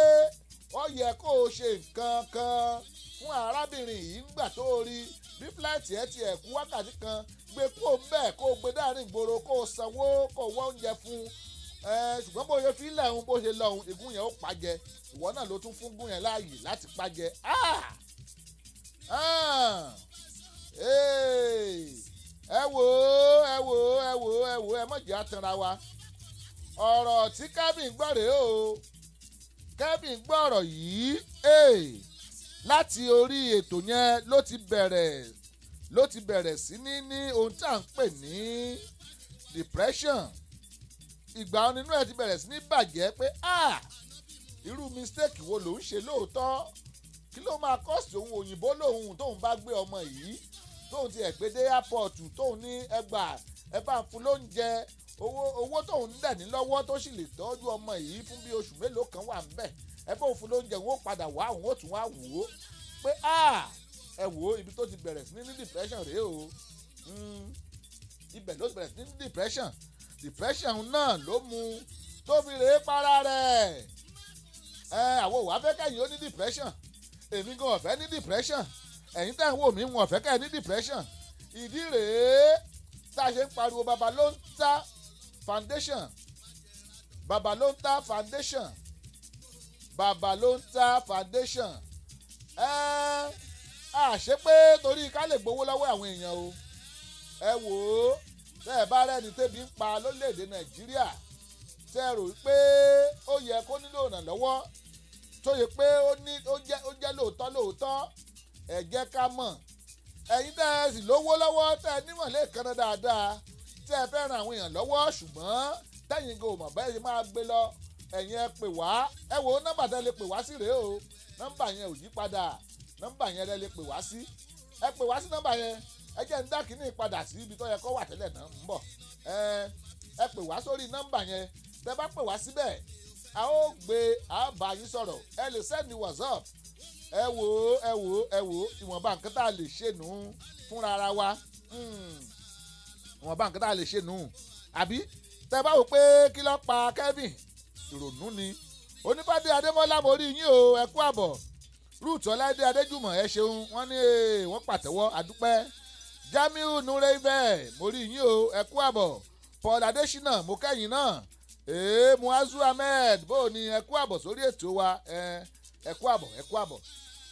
B: ó yẹ kó o ṣe nǹkan kan fún arábìnrin yìí ńgbà tó o rí bí flight ẹ ti ẹ̀ kú wákàtí kan. Gbé kó o bẹ́ẹ̀, kó o gbé dáàrin ìgboro, kó o sanwó, kó o wá oúnjẹ fún ẹ. Ṣùgbọ́n bó ṣe fi lẹ́hún, bó ṣe lọ́hún, ìgún yẹn ó pàjẹ́. Ìwọ náà ló tún fún gún yẹn láàyè láti pàjẹ́." Ah! Ah! Ẹ wò ó, ẹ wò ó, ẹ wò ó, ẹ wò ó, ẹ má jẹ́ àtànra wa. Ọ̀rọ̀ tí Kevin gbọ́ rèé o. Kevin gbọ́ ọ̀rọ̀ yìí láti orí ètò yẹn ló ti bẹ̀rẹ̀ sí ní ohun tí à ń pè ní depression. Ìgbà nínú ẹ̀ ti bẹ̀rẹ̀ sí ní bàjẹ́ pé, ah, irú mistake wo ló ń ṣe lóòótọ́? Kí ló máa cost òun? Òyìnbó lòun, tóun bá gbé ọmọ yìí, tóun ti ẹ̀ gbé dé airport, tóun ní ẹgbà ẹ bá ń fún lóúnjẹ, owó tóun dẹ̀ ní lọ́wọ́ tó sì lè tọ́jú ọmọ yìí fún bí oṣù mélòó kan wà ń bẹ̀, ẹ bá òun fún lóúnjẹ, òun ó padà wá, òun ó tún wá wò ó pé, ah, ẹ wò ó, ibi tó ti bẹ̀rẹ̀ sí ní depression rèé o. Ibẹ̀ ló ti bẹ̀rẹ̀ sí ní depression. Depression náà ló mú tó fi rèé para rẹ̀. Ẹ àwọn òwò afẹ́kẹ́yìn ó ní depression. Èmi gan ọ̀fẹ́ ní depression. Ẹ̀yin tẹ́ ń wò mí, wọn ọ̀fẹ́ kẹ́ ní depression. Ìdí rèé tá a ṣe ń pariwo Babalonta Foundation, Babalonta Foundation, Babalonta Foundation. Ẹ á ṣe pé torí ká lè gbowó lọ́wọ́ àwọn èèyàn o. Ẹ wò ó. Tẹ́ ẹ bá rẹ́ni tébi ń pa lórílẹ̀‐èdè Nàìjíríà, tẹ́ ẹ rò pé ó yẹ kó nílò ìrànlọ́wọ́, tó yẹ pé ó ní ó jẹ́ lóòótọ́ lóòótọ́, ẹ jẹ́ ká mọ̀. Ẹ̀yin tẹ́ ẹ sì lówó lọ́wọ́, tẹ́ ẹ nímọ̀ lẹ́ẹ̀kan dáadáa, tẹ́ ẹ fẹ́ ran àwọn èèyàn lọ́wọ́, ṣùgbọ́n tẹ́yìn kò mọ̀ bẹ́ẹ̀ ṣe máa gbé lọ, ẹ̀yin ẹ pè wá. Ẹ wo nọ́mbà tẹ́ lè pè wá sí rèé o. Nọ́mbà yẹn ò yí padà. Nọ́mbà yẹn lẹ lè pè wá sí. Ẹ pè wá sí nọ́mbà yẹn. Ẹ jẹ́ ń dá kínní padà sí ibi tó yẹ kó wà tẹ́lẹ̀ náà ń bọ̀. Ẹ pè wá sórí nọ́mbà yẹn. Tẹ́ bá pè wá síbẹ̀, a ó gbé, a bá yín sọ̀rọ̀. Ẹ lè send WhatsApp. Ẹ wò ó, ẹ wò ó, ẹ wò ó. Ìwọ̀nba nǹkan tá a lè ṣe nù fúnra ara wa, ìwọ̀nba nǹkan tá a lè ṣe nù. Àbí tẹ́ bá wò pé kí ló pa Kevin, ìrònú ni. Onífàdé Adémọ́lá, mo rí yín o, ẹ kú àbọ̀. Ruth Ọláìdé Adéjùmọ̀, ẹ ṣeun. Wọ́n ní wọ́n pàtẹ́wọ́, àdúpẹ́. Jamiu Nureive, mo rí yín o, ẹ kú àbọ̀. Paul Adésínà, mo kẹ́yìn náà. Ee, Muazu Ahmed, bó o ní? Ẹ kú àbọ̀ sórí ètò wa. Ẹ kú àbọ̀, ẹ kú àbọ̀.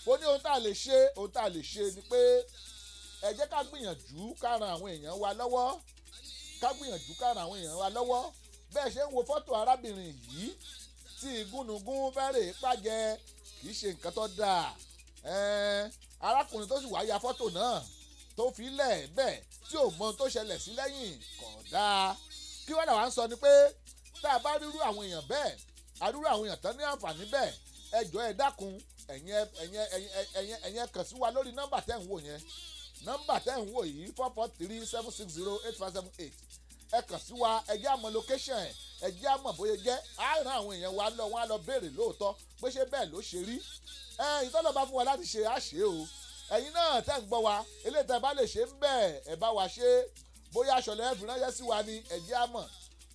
B: Mo ní ohun tá a lè ṣe, ohun tá a lè ṣe ni pé ẹ jẹ́ ká gbìyànjú ká ran àwọn èèyàn wa lọ́wọ́, ká gbìyànjú ká ran àwọn èèyàn wa lọ́wọ́. Bẹ́ẹ̀ ṣe ń wo fọ́tò arábìnrin yìí tí igúnnugún fẹ́rẹ̀ pàjẹ́, kì í ṣe nǹkan tó dáa. Arákùnrin tó sì wá ya fọ́tò náà tó fi lẹ̀ bẹ́ẹ̀, tí ò mọ ohun tó ṣẹlẹ̀ sí lẹ́yìn, kò dáa. Kí wọ́n làwọn ń sọ ni pé tá a bá rírú àwọn èèyàn bẹ́ẹ̀, àrírú àwọn èèyàn tán ní àǹfààní bẹ́ẹ̀, ẹ jọ̀ọ́, ẹ dákun, ẹ̀yin kàn sí wa lórí nọ́mbà tẹ́ ń wò yẹn. Nọ́mbà tẹ́ ń wò yìí, 443-760-8578. Ẹ kàn sí wa, ẹ jẹ́ àmọ́ location ẹ̀, ẹ jẹ́ àmọ́ bóyá jẹ́ á ràn àwọn èèyàn wa lọ, wọ́n á lọ béèrè lóòótọ́ pé ṣé bẹ́ẹ̀ ló ṣe rí. Ẹ ìtọ́lọ̀ bá fún wa láti ṣe, á ṣe o. Ẹ̀yin náà tẹ́ ń gbọ́ wa, eléyìí tẹ́ bá lè ṣe ń bẹ́ẹ̀, ẹ bá wa ṣe. Bóyá aṣọ lẹ́yìn fi ránṣẹ́ sí wa ni, ẹ jẹ́ á mọ̀.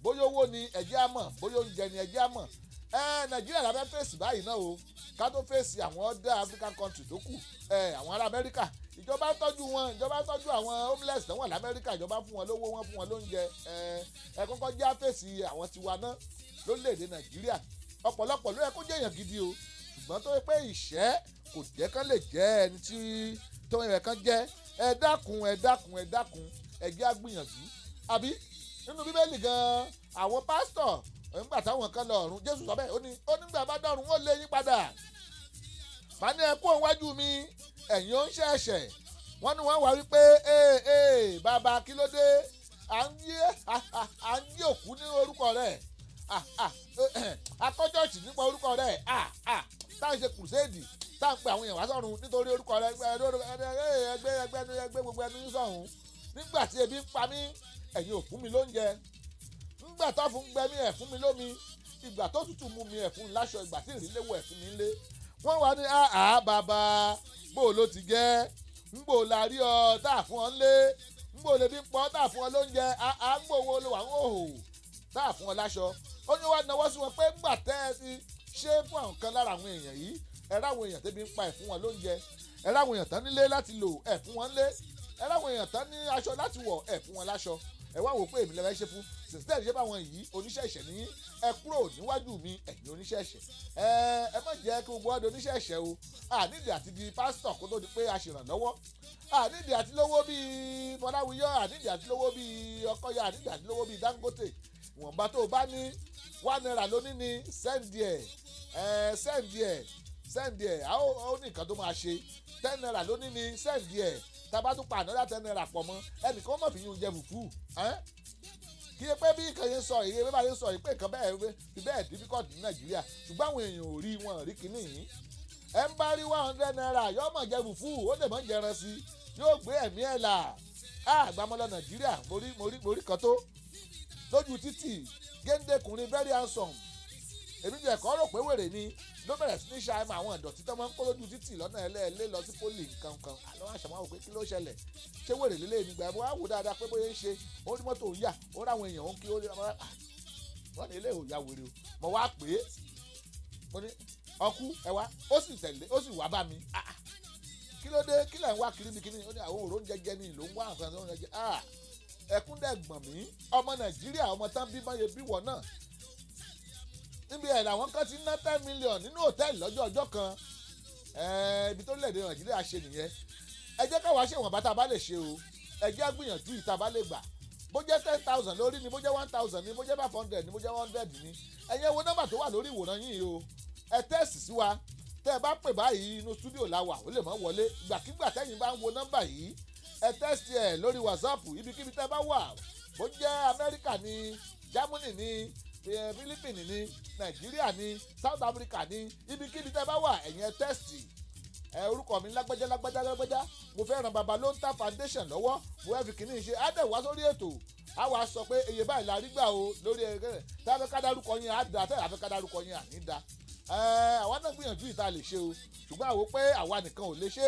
B: Bóyá owó ni, ẹ jẹ́ á mọ̀. Bóyá oúnjẹ ni, ẹ jẹ́ á mọ̀. Ẹ Nàìjíríà la fẹ́ fèsì báyìí náà o, ká tó fèsì àwọn other African country tó kù. Ẹ àwọn ará Amẹ́ríkà, ìjọba ń tọ́jú wọn, ìjọba ń tọ́jú àwọn homeless tó wà lamẹ́ríkà, ìjọba fún wọn lówó, wọn fún wọn lóúnjẹ. Ẹ ẹ kọ́kọ́ já fèsì àwọn tiwa náà lórílẹ̀‐èdè Nàìjíríà. Ọ̀pọ̀lọpọ̀ ló yẹ kó jẹ́ èèyàn gidi o, ṣùgbọ́n tó yẹ pé ìṣẹ́ kò jẹ́ kán lè jẹ́ ẹni tí tó yẹ kán jẹ́. Ẹ dákun, ẹ dákun, ẹ dákun, ẹ jẹ́ á gbìyànjú. Àbí nínú Bíbélì gan-an, àwọn pásítọ̀, nígbà táwọn kan lọ ọ̀run, Jésù sọ bẹ́ẹ̀, ó ní ó nígbà bá dọ̀run, ó lé yín padà, màá ní ẹ kú òun wájú mi, ẹ̀yin ó ń ṣẹ̀ṣẹ̀. Wọ́n ní wọ́n wá wípé, "Ee, ee, bàbá, kí ló dé? À ń yí òkú ní orúkọ rẹ̀, akọ́jọ́ọ̀ṣì nípa orúkọ rẹ̀, tá à ń ṣe crusade, tá à ń pe àwọn èèyàn wá sọ̀run nítorí orúkọ rẹ̀. Ẹgbẹ́ ẹgbẹ́ ẹgbẹ́ gbogbo ẹnu yín sọ̀hún. Nígbà tí ebi ń pa mí, ẹ̀yin ò fún mi lóúnjẹ. Nígbà tó fún gbẹ mí, ẹ̀ fún mi lómi. Ìgbà tó tútù mú mi, ẹ̀ fún mi láṣọ. Ìgbà tí ìrìnléwọ̀, ẹ̀ fún mi lé." Wọ́n wá ní, "Àá bàbá, bó ló ti jẹ́? Ńgbò la rí ọ tá a fún ọ ńlé? Ńgbò lè bí ń pọ́ tá a fún ọ lóúnjẹ? Àá, ńgbò wo ló wà ń hòhò tá a fún ọ láṣọ?" Ó ní wá náwó sí wọn pé ńgbà tẹ́ ẹ ti ṣe fún àwọn kan lára àwọn èèyàn yìí, ẹ ráwọn èèyàn tẹ́bi ń pa, ẹ̀ fún wọn lóúnjẹ. Ẹ ráwọn èèyàn tán nílé láti lò, ẹ̀ fún wọn lé. Ẹ ráwọn èèyàn tán ní aṣọ láti wọ̀, ẹ̀ fún wọn láṣọ. Ẹ wá wò pé èmi lẹ́fẹ̀ẹ́ ṣe fún sìsítẹ́ẹ̀lì ṣe báwọn yìí, oníṣẹ́ ẹ̀ṣẹ̀ ní. Ẹ kúrò níwájú mi, ẹ̀yin oníṣẹ́ ẹ̀ṣẹ̀." Ẹ má jẹ́ kí gbogbo ọdún oníṣẹ́ ẹ̀ṣẹ̀ o. Ànídìí àti di pásítọ̀ kó tó di pé a ṣèrànlọ́wọ́. Ànídìí àti lówó bíi Fọláwíyọ́, ànídìí àti lówó bíi Ọkọ̀yà, ànídìí àti lówó bíi Dangote. Ìwọ̀nba tó o bá ní, ₦1 lóní ni, send ẹ̀, ẹ̀ send ẹ̀, send ẹ̀. Ó ní nǹkan tó máa ṣe. ₦10 lóní ni, send ẹ̀. Tá a bá tún pa another ₦10 pọ̀ mọ́, ẹnìkan mọ̀ fi yún jẹ fùfú. Kí ẹ pé bí nǹkan yẹn sọ èyí, bí bá yẹn sọ yìí pé nǹkan bẹ́ẹ̀ fi bẹ́ẹ̀ difficult ní Nàìjíríà, ṣùgbọ́n àwọn èèyàn ò rí wọn rí kinní yìí. Ẹ ń bá rí ₦100, yóò mọ̀ jẹ fùfú, ó lè mọ̀ jẹran sí, yóò gbé ẹ̀mí ẹ̀ là. Àgbàmọ́lọ Nàìjíríà, mo rí kan tó lójú títì, géńdékùnrin, very handsome. Èmi jẹ́ ẹ̀kọ́ rò pé wèrè ni. Ló bẹ̀rẹ̀ sí ní ṣàìmọ̀ àwọn ìdọ̀tí tó máa ń kó lójú títì lọ́nà ẹlẹ́ẹ̀lẹ́ lọ sí pólì nǹkan kan. Àlọ́ àṣàmọ́ wò pé kí ló ṣẹlẹ̀, ṣé wèrè lélẹ̀ nígbà ẹ̀ wá wò dáadáa pé bóyá ń ṣe, ó ní mọ́tò ń yà, ó ráwọn èèyàn ó ń kí, ó ní wọ́n ní ilé ìyá wèrè o. Mo wá pè é, mo ní, "Ọkú, ẹ wá." Ó sì tẹ̀lé, ó sì wá bá mi. "Kí ló dé? Kí lẹ̀ ń wá kiri bí kíní?" Ó ní àwọn òró ń jẹjẹ ní ìlú ń wá nǹkan tó ń jẹjẹ. Ẹkún dẹ̀ gbọ̀n mí. Ọmọ Nàìjíríà, ọmọ tán bí báyé bí wọ̀ náà níbi ẹ̀ làwọn kan ti ná 10 million nínú hòtẹ́ẹ̀lì lọ́jọ́ ọjọ́ kan. Ibi tó lẹ̀dẹ̀ Nàìjíríà ṣe nìyẹn. Ẹ jẹ́ káwa ṣe ìwọ̀nba tá a bá lè ṣe o. Ẹ jẹ́ á gbìyànjú ìta bá lè gbà. Bó jẹ́ 10,000 lórí ni, bó jẹ́ 1,000 ni, bó jẹ́ 500 ni, bó jẹ́ 100 ni, ẹ̀yin ẹ wo nọ́mbà tó wà lórí ìwòran yìí o. Ẹ text sí wa. Tẹ́ ẹ bá pè báyìí, inú studio la wà, ó lè mọ́ wọlé. Ìgbàkigbà tẹ́yìn bá ń wo nọ́mbà yìí, ẹ text ẹ lórí WhatsApp, ibikíbi tẹ́ bá wà, bó jẹ́ Amẹ́ríkà ni, Germany ni, Philippines ni, Nàìjíríà ni, South Africa ni, ibikíbi tẹ́ bá wà, ẹ̀yin ẹ text ẹ: "Orúkọ mi lágbájá, lágbájá, lágbájá, mo fẹ́ ran Babalonta Foundation lọ́wọ́, mo fẹ́ fi kìíní ṣe." Á dẹ̀ wá sórí ètò, á wàá sọ pé iye báyìí la rí gbà o lórí ẹ. Tá a fẹ́ ká dárúkọ yín, á da. Tá a fẹ́ ká dárúkọ yín, àní da. Àwa náà gbìyànjú ìta lè ṣe o, ṣùgbọ́n àwo pé àwa nìkan ò lè ṣe.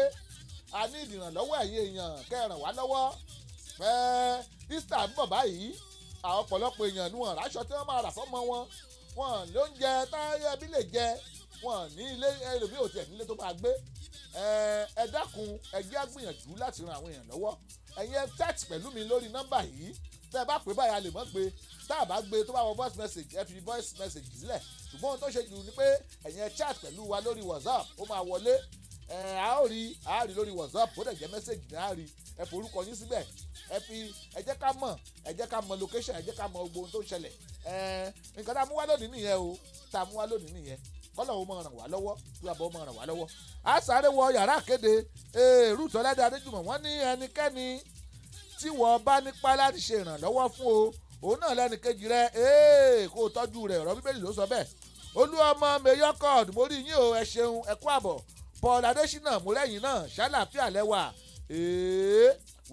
B: A ní ìdìrànlọ́wọ́ ẹ̀yin èèyàn kẹ́ ẹ ràn wá lọ́wọ́. Easter ń bọ̀ báyìí. Àwọn ọ̀pọ̀lọpọ̀ èèyàn ni wọ́n ráṣọ tí wọ́n máa rà fọ́mọ wọn, wọn lóúnjẹ táyà ẹbí lè jẹ, wọn ní ilé, ẹlòmíì ò tiẹ̀ nílé tó máa gbé. Ẹ dákun, ẹ jẹ́ á gbìyànjú láti ran àwọn èèyàn lọ́wọ́. Ẹ̀yin ẹ text pẹ̀lú mi lórí nọ́mbà yìí. Tẹ́ ẹ bá pè báyìí, a lè mọ̀ pé tá a bá gbé, tó bá wọ voice message, ẹ fi voice message sílẹ̀. Ṣùgbọ́n ohun tó ṣe jù ni pé ẹ̀yin ẹ chat pẹ̀lú wa lórí WhatsApp, ó máa wọlé. Ẹ a ó rí, a rí lórí WhatsApp. Ó dẹ̀ jẹ́ message ní a rí. Ẹ forúkọ yín síbẹ̀, ẹ fi, ẹ jẹ́ ká mọ̀, ẹ jẹ́ ká mọ̀ location, ẹ jẹ́ ká mọ̀ gbogbo ohun tó ń ṣẹlẹ̀. Ẹ nǹkan tá a mú wá lónìí nìyẹn o, tá a mú wá lónìí nìyẹn. Kọ́lọ̀ ó máa ràn wá lọ́wọ́, kí bàbá ó máa ràn wá lọ́wọ́. A sáré wọ yàrá kéde. Ruth Ọládé Adéjùmọ̀, wọ́n ní ẹnikẹ́ni tí wọ́n bá nípa láti ṣe ìrànlọ́wọ́ fún o, òun náà lẹ́nu kejì rẹ̀ kó o tọ́jú rẹ̀. Ọ̀rọ̀ Bíbélì ló sọ bẹ́ẹ̀. Olú ọmọ meyọkọd, mo rí yín o, ẹ ṣeun, ẹ kú àbọ̀. Paul Adésínà, mo rẹ́yìn náà, ṣàlàáfíà lẹ́wà.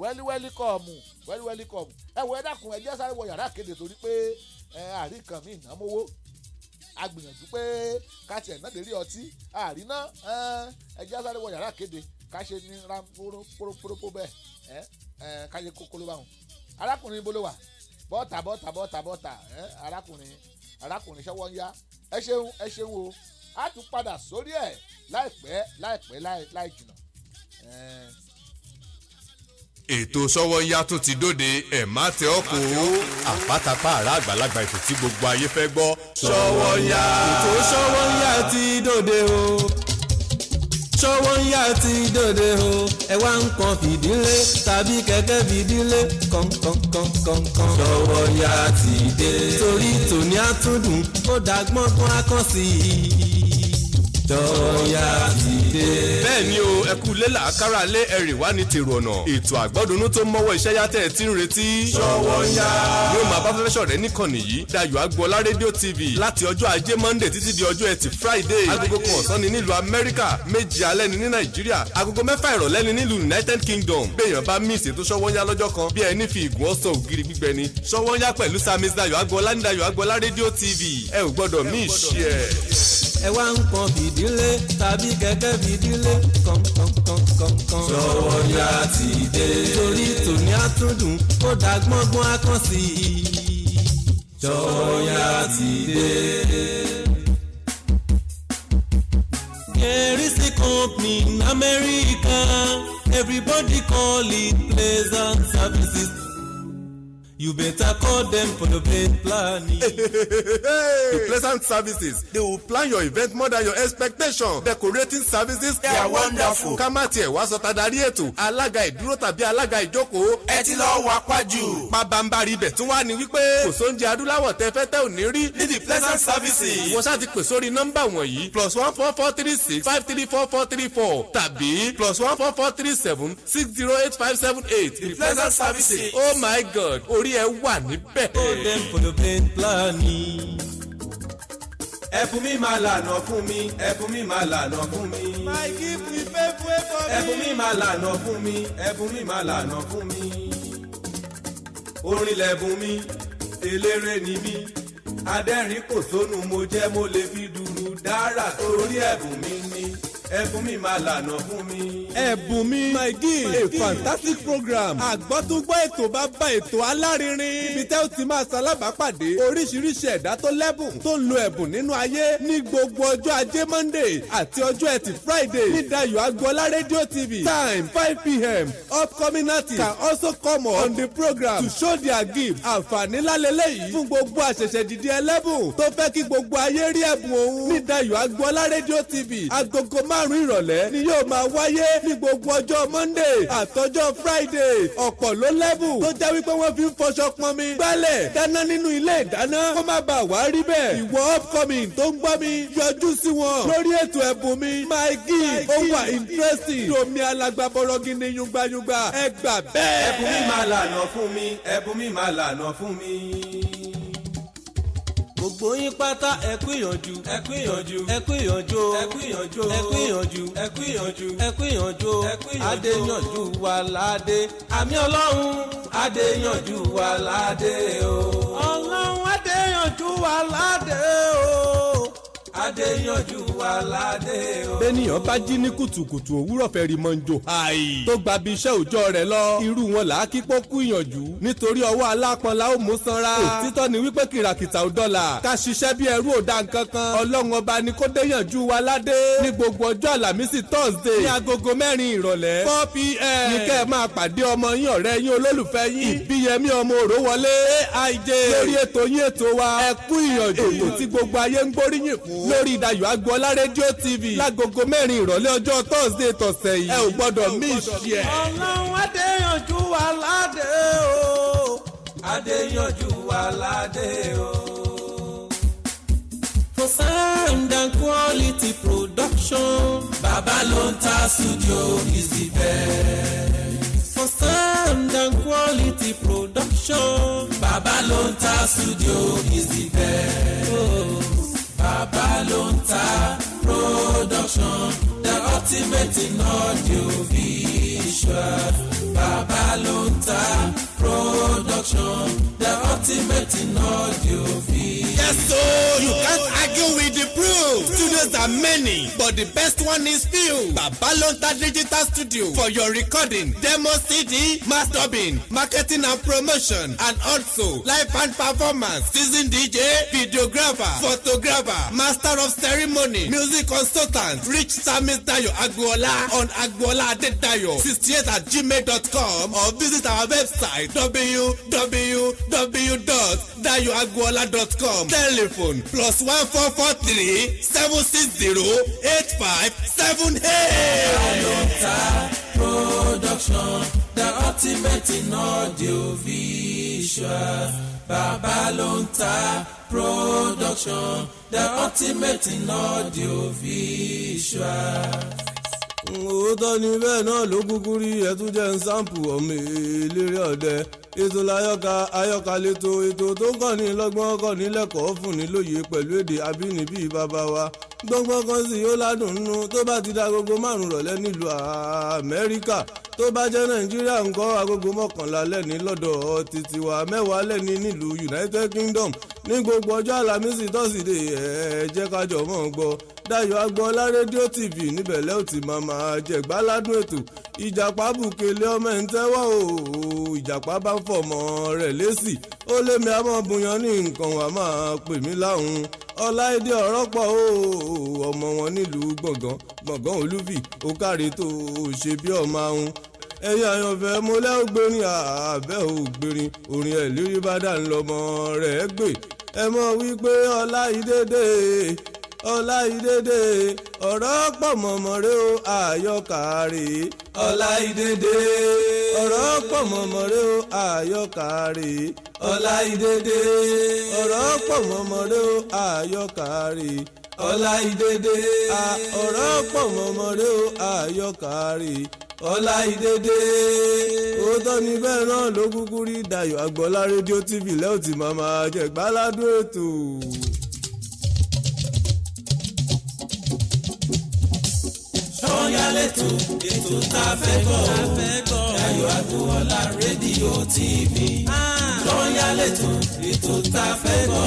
B: Wẹ́líwẹ́lí kọ̀ọ̀mù, wẹ́líwẹ́lí kọ̀ọ̀mù. Ẹ wọ, ẹ dákun, ẹ jẹ́ sáré wọ yàrá kéde torí pé ẹ àrí kan mi ìnámówó. A gbìyànjú pé ká tiẹ̀ náà dérí ọtí àríná. Ẹ jẹ́ sáré wọ yàrá kéde, ká ṣe ní ráńpórópórópó bẹ́ẹ̀, ẹ ká ṣe kókó ló bá wọn. Arákùnrin bolo wà, bọ́ọ̀tà, bọ́ọ̀tà, bọ́ọ̀tà, bọ́ọ̀tà. Ẹ arákùnrin, arákùnrin, ṣọwọ́ ń yá. Ẹ ṣeun, ẹ ṣeun o. A tún padà sórí ẹ̀ láìpẹ́, láìpẹ́, láì jìnà.
C: Ètò Sọ́wọ́nyá tún ti dóde. Ẹ̀ má tẹ ọ́ kó àpátápá àrà àgbàlagbà, ètò tí gbogbo ayé fẹ́ gbọ́. Sọ́wọ́nyá.
D: Ètò Sọ́wọ́nyá ti dòde o, Sọ́wọ́nyá ti dòde o. Ẹ wá nǹkan fìdílé tàbí kẹ̀kẹ́ fìdílé kọ̀ǹkọ̀ǹkọ̀ǹkọ̀ǹ. Sọ́wọ́nyá ti dé. Torí tòní àtúndùn, ó dàgbọ́n kan akọ́ sí i. Sọ́wọ́nyá ti dé.
C: Bẹ́ẹ̀ ni o, ẹ kú lé làákàrà lé ẹrì wá ní tèrò ọ̀nà. Ètò àgbọ́dúnú tó mọ́wọ́ iṣẹ́ yá tẹ̀ tí ń retí. Sọ́wọ́nyá yóò máa bá fẹ́fẹ́ sọ̀rẹ́ níkànnì yìí, Dayọ̀ Agboola Rédíò TV, láti ọjọ́ Ajé Monday títí di ọjọ́ Ẹtì Friday. Agogo 1 ọ̀sán ni nílùú Amẹ́ríkà, 7 alẹ́ ni ní Nàìjíríà, agogo 6 ìrọ̀lẹ́ ni nílùú United Kingdom. Béèyàn bá miss ètò Sọ́wọ́nyá lọ́jọ́ kan, bí ẹni fi ìgùn ọ̀sán ògiri gbígbẹ ni. Sọ́wọ́nyá pẹ̀lú Samis Dayọ̀ Agboola ní Dayọ̀ Agboola Rédíò TV, ẹ ò gbọ́dọ̀ miss ẹ̀.
D: Ẹ wá nǹkan fìdílé tàbí kẹ̀kẹ́ fìdílé kọ̀ǹkọ̀ǹkọ̀ǹkọ̀ǹ. Sọ́wọ́nyá ti dé. Torí tòní àtúndùn, ó dàgbọ́ngbọ́n akọ́ sí i. Sọ́wọ́nyá ti dé. There is a company in America, everybody call it Pleasant Services. You better call them for the event planning.
C: The Pleasant Services, they will plan your event more than your expectation. Decorating services,
E: they are wonderful.
C: Ká má tiẹ̀ wá sọ tadarí ètò, alága ìdúró tàbí alága ìjókòó.
E: Ẹ ti lọ wá pájù.
C: Pabambari ibẹ̀ tún wá ní wípé kò sóúnjẹ adúláwọ̀ tẹ fẹ́ tẹ́ ò ní rí
E: ní The Pleasant Services.
C: Ìwọ ṣáà ti pè sórí nọ́mbà wọ̀nyí: +1 443 653 4434 tàbí +1 443 760 8578.
E: The Pleasant Services.
C: Oh my God, orí ẹ wà níbẹ̀.
D: Call them for the event planning.
E: Ẹ̀bùn mi máa lànà fún mi, ẹ̀bùn mi máa lànà fún mi.
D: My gift will pave way for me.
E: Ẹ̀bùn mi máa lànà fún mi, ẹ̀bùn mi máa lànà fún mi. Orin lẹ̀bùn mi, eléré ni mí. Adẹ́rìn kò sónú mo jẹ́, mo lè fi dùrù dára torí ẹ̀bùn mi ni. Ẹ̀bùn mi máa lànà fún mi.
D: Ẹ̀bùn mi, my gift, a fantastic program. Àgbọ́túngbọ́ ètò bá bá ètò alárinrin, ibi tẹ́ ó ti máa ṣalábàápàdé oríṣiríṣi ẹ̀dá tó lẹ́bùn, tó ń lo ẹ̀bùn nínú ayé, ní gbogbo ọjọ́ Ajé Monday àti ọjọ́ Ẹtì Friday ní Dayọ̀ Agboola Radio TV. Time 5 p.m. Upcoming artists can also come on the program to show their gift. Àǹfààní lálẹ́lẹ́ yìí fún gbogbo àṣẹ̀ṣẹ̀ dìde ẹlẹ́bùn tó fẹ́ kí gbogbo ayé rí ẹ̀bùn òun ní Dayọ̀ Agboola Radio TV, agogo 5. márùn-ún ìrọ̀lẹ́ ni yóò máa wáyé ní gbogbo ọjọ́ Monday àtọjọ́ Friday. Ọ̀pọ̀ ló lẹ́bùn tó jẹ́ wípé wọ́n fi ń fọṣọ, pọnmi, gbálẹ̀, dáná nínú ilé ìdáná. Kó má bàa wá rí bẹ́ẹ̀, ìwọ upcoming tó ń gbọ́ mi, yọjú sí wọn lórí ètò Ẹ̀bùn Mi, My Gift. Ó wà interesting, domi alágbàbọ̀rọ̀ gini, yungbayungba, ẹ gbà bẹ́ẹ̀.
E: Ẹ̀bùn mi máa lànà fún mi, ẹ̀bùn mi máa lànà fún mi.
F: Gbogbo yín pátá, ẹ kú ìyànjú, ẹ kú ìyànjú, ẹ kú ìyànjú,
E: ẹ kú ìyànjú,
F: ẹ kú ìyànjú,
E: ẹ kú ìyànjú,
F: ẹ kú ìyànjú.
E: Ẹ kú ìyànjú.
F: Adéyànjú wà ládé, àmì Ọlọ́run, Adéyànjú wà ládé o. Ọlọ́run, Adéyànjú wà ládé o.
E: Adéyanjú wà ládé o.
D: Bẹ́nìyàn bá jí ní kùtùkùtù òwúrọ̀ fẹ́ rí mọ́njò háì tó gba bí iṣẹ́ òòjọ́ rẹ̀ lọ, irú wọn là á kí pọ́kú ìyànjú, nítorí ọwọ́ alápọn la ó mú sanra. Òtítọ́ ni wípé kìràkìtà ò dọ́là, ká ṣiṣẹ́ bí ẹrú ò dá nǹkan kan. Ọlọ́run Ọba ni kó déyànjú wa ládé. Ní gbogbo ọjọ́ Àlàmísì, Thursday, ní agogo 4 ìrọ̀lẹ́, 4 p.m., ní kẹ́ ẹ máa pàdé ọmọ yín, ọ̀rẹ́ yín, olólùfẹ́ yín, Ìbíyẹmí ọmọ Òrówọlé AIJ, lórí ètò yín, ètò wa, Ẹ Kú Ìyànjú, ètò tí gbogbo ayé ń gbóríyìn fún lórí Dayọ̀ Agboola Rédíò TV, lágogo 4 ìrọ̀lẹ́ ọjọ́ Thursday tọ̀sẹ̀ yìí. Ẹ ò gbọ́dọ̀ miss ẹ̀.
F: Ọlọ́run, Adéyànjú wà ládé o.
E: Adéyanjú wà ládé o.
F: For sound and quality production,
E: Bàbá ló ń ta studio is the best.
F: For sound and quality production,
E: Bàbá ló ń ta studio is the best. Bàbá ló ń ta production, the ultimate in audio visual. Bàbá ló ń ta production, the ultimate in audio visual.
D: Yes, so you can't argue with the proof. Studios are many, but the best one is few. Babalonta Digital Studio for your recording, demo CD, mass dubbing, marketing and promotion, and also live band performance, season DJ, videographer, photographer, master of ceremony, music consultant. Reach Samis Dayo Agboola on agboola adedayo 68@gmail.com or visit our website, www.dayoagboola.com. Telephone +1 443 760 8578.
E: Production, the ultimate in audio visual. Bàbá ló ń ta production, the ultimate in audio visual.
F: Òótọ́ ni, bẹ́ẹ̀ náà ló kúkú rí. Ẹtún jẹ́ ń sample ọmọ eléré ọ̀dẹ. Ètò láyọ̀ká, ayọ̀ká lẹ́tọ̀, ètò tó ń kọ́ni lọ́gbọ́n, kọ́ni lẹ́kọ̀ọ́, fún ni lóye pẹ̀lú èdè abínibí bàbá wa. Gbọ́ngbọ́n kan sì yóò ládùn nínú tó bá ti da agogo 5 rọ̀lẹ́ nílùú Amẹ́ríkà. Tó bá jẹ́ Nàìjíríà ńkọ́, agogo 11 lẹ́ni lọ́dọ̀ títí wa, 10 lẹ́ni nílùú United Kingdom, ní gbogbo ọjọ́ Àlàmísì, Thursday. Ẹ jẹ́ ká jọ mọ́ gbọ́ Dayọ̀ Agboola Rédíò TV. Níbẹ̀ lẹ́ ò ti máa máa jẹ̀gbáládùn ètò. Ìjàpá bùkélé ọmọ ẹ̀ ń tẹ́wọ́ o, ìjàpá bá ń fọmọ rẹ̀ lésì, ó lémi àmọ́ bùyàn ní nǹkan wà máa pè mí láhùn. Ọláìdé ọ̀rọ̀ pọ̀ o, ọmọ wọn nílùú Gbọ̀ngàn, Gbọ̀ngàn Olúfì, ó káre tó ṣe bí ọmọ ahun. Ẹ̀yin àyànfẹ́, mo lẹ́ ògbérin àbẹ́ ògbérin, orin ẹ̀ lérí bá dà ń lọ́mọ rẹ̀ gbé. Ẹ mọ̀ wípé Ọláìdédé, Ọláìdédé, ọ̀rọ̀ pọ̀ mọ̀mọ́ rẹ o, àyọkà rè.
E: Ọláìdédé,
F: ọ̀rọ̀ pọ̀ mọ̀mọ́ rẹ o, àyọkà rè.
E: Ọláìdédé,
F: ọ̀rọ̀ pọ̀ mọ̀mọ́ rẹ o, àyọkà rè.
E: Ọláìdédé,
F: ọ̀rọ̀ pọ̀ mọ̀mọ́ rẹ o, àyọkà rè.
E: Ọláìdédé.
F: Òótọ́ ni, bẹ́ẹ̀ náà ló kúkú rí. Dayọ̀ Agboola Rédíò TV lẹ́ò tí màá máa jẹ́ gbáládùn ètò.
E: Sọ́yà lẹ́tọ̀, ètò tá a fẹ́ gbọ́, Dayọ̀ Agboola Rédíò TV. Sọ́yà lẹ́tọ̀, ètò tá a fẹ́ gbọ́,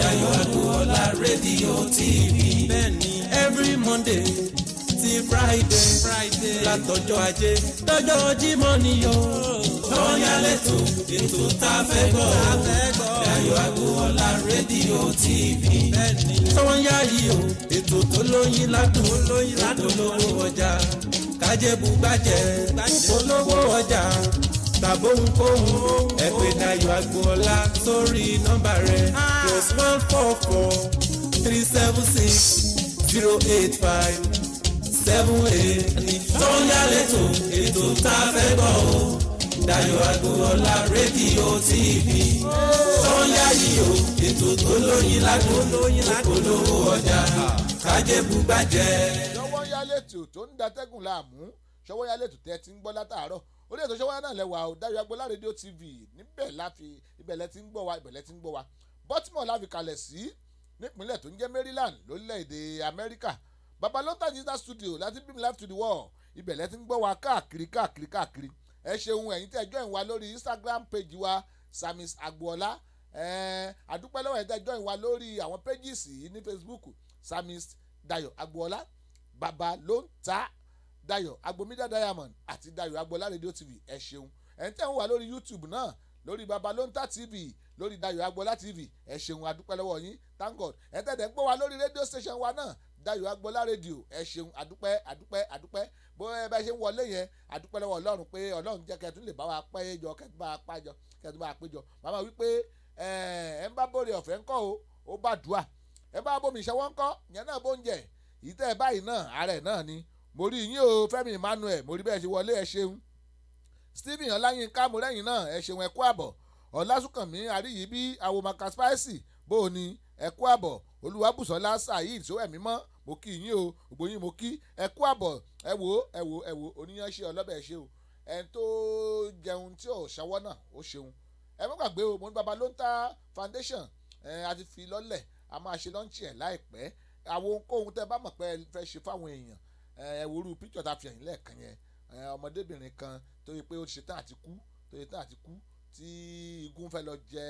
E: Dayọ̀ Agboola Rédíò TV.
F: Bẹ́ẹ̀ni, every Monday ti Friday, látọjọ́ Ajé dọ́jọ́ Jímọ̀ nìyó.
E: Sọ́yà lẹ́tọ̀, ètò tá a fẹ́ gbọ́, Dayọ̀ Agboola Rédíò TV.
F: Bẹ́ẹ̀ni, sọ́yà yìí o, ètò tó lóyin ládùn, polówó ọjà, kájẹ́bù gbàjẹ́, polówó ọjà tàbóhunkóhun, ẹ pè Dayọ̀ Agboola sórí nọ́mbà rẹ̀, +1 443 760 85.
E: 7 8 ní Ṣọ́wọ́nyá lẹ́tọ̀, ètò tá a fẹ́ gbọ́ o. Dayọ̀ Agboola rédíò TV. Ṣọ́wọ́nyá yìí o, ètò tó lóyin ládùn, polówó ọjà kájébùgbàjẹ́.
B: Ṣọwọ́nyá lẹ́tò tó ń datẹ́gùn láàmú, Ṣọwọ́nyá lẹ́tò tẹ́ ti ń gbọ́ látàárọ̀. Orí ètò Ṣọwọ́nyá náà lẹ́wà o. Dayọ̀ Agboola rédíò TV, níbẹ̀ láfi ibẹ̀ lẹ́ ti ń gbọ́ wa, ibẹ̀ lẹ́ ti ń gbọ́ wa. Baltimore la fi kalẹ̀ sí, nípínlẹ̀ tó ń jẹ́ Maryland, lórílẹ̀‐èdè Amẹ́ríkà. Babalonta Digital Studio láti beam live to the world. Ibẹ̀ lẹ́ ti ń gbọ́ wa káàkiri, káàkiri, káàkiri. Ẹ ṣeun, ẹ̀yin tẹ́ ẹ join wa lórí Instagram page wa, Samis Agboola. Àdúpẹ́ lọ́wọ́ ẹ̀yin tẹ́ ẹ join wa lórí àwọn pages yìí ní Facebook: Samis Dayo Agboola, Baba ló ń ta Dayo Agbomida Diamond àti Dayo Agboola Radio TV. Ẹ ṣeun. Ẹ̀yin tẹ́ ń wà lórí YouTube náà, lórí Baba ló ń ta TV, lórí Dayo Agboola TV, ẹ ṣeun, adúpẹ́ lọ́wọ́ yín. Thank God. Ẹ̀ tẹ́ ń gbọ́ wa lórí radio station wa náà, Dayo Agboola Radio, ẹ ṣeun, adúpẹ́, adúpẹ́, adúpẹ́. Bó ẹ bá ṣe ń wọlé yẹn, adúpẹ́ lọ́wọ́ Ọlọ́run pé Ọlọ́run jẹ́ kẹ́tún lè bá wa pẹ́ jọ, kẹ́tún bá wa pàjọ, kẹ́tún bá wa péjọ. Màmá wípé ẹ ẹ ń bá bóre ọ̀fẹ́ ńkọ́ o, ó bá dùà. Ẹ bá bómi ìṣẹ́wọ́ ńkọ́, ìyẹn náà bó ń jẹ ìtẹ́ ẹ báyìí náà, ààrẹ náà ni. Mo rí yín o, Fẹ́mi Emmanuel, mo rí bẹ́ẹ̀ ṣe wọlé, ẹ ṣeun. Stephen Ọláyínká, mo rẹ́yìn náà, ẹ ṣeun, ẹ kú àbọ̀. Ọlásùnkànmí Àríyíbí, Awomaka Spicy, bó o ní, ẹ kú àbọ̀. Olúwabùsọ̀lá Saheed Sówẹ̀mí mọ́, mo kí yín o. Gbogbo yín mo kí, ẹ kú àbọ̀. Ẹ wò, ẹ wò, ẹ wò, oníyanṣẹ́ ọlọ́bẹ̀ ṣe o. Ẹni tó jẹun tí ò ṣọwọ́ náà, ó ṣeun. Ẹ má gbàgbé o, mo ní Baba ló ń ta foundation ẹ, a ti fi lọ́lẹ̀, a máa ṣe launch ẹ̀ láìpẹ́. Àwọn ohunkóhun tẹ́ bá mọ̀ pé ẹ fẹ́ ṣe fáwọn èèyàn, ẹ worú píkọ̀ tá a fi hàn yín lẹ́ẹ̀kan yẹn, ọmọdébìnrin kan tó yẹ pé ó ṣe tán àti kú, tó yẹ tán àti kú, tí igun fẹ́ lọ jẹ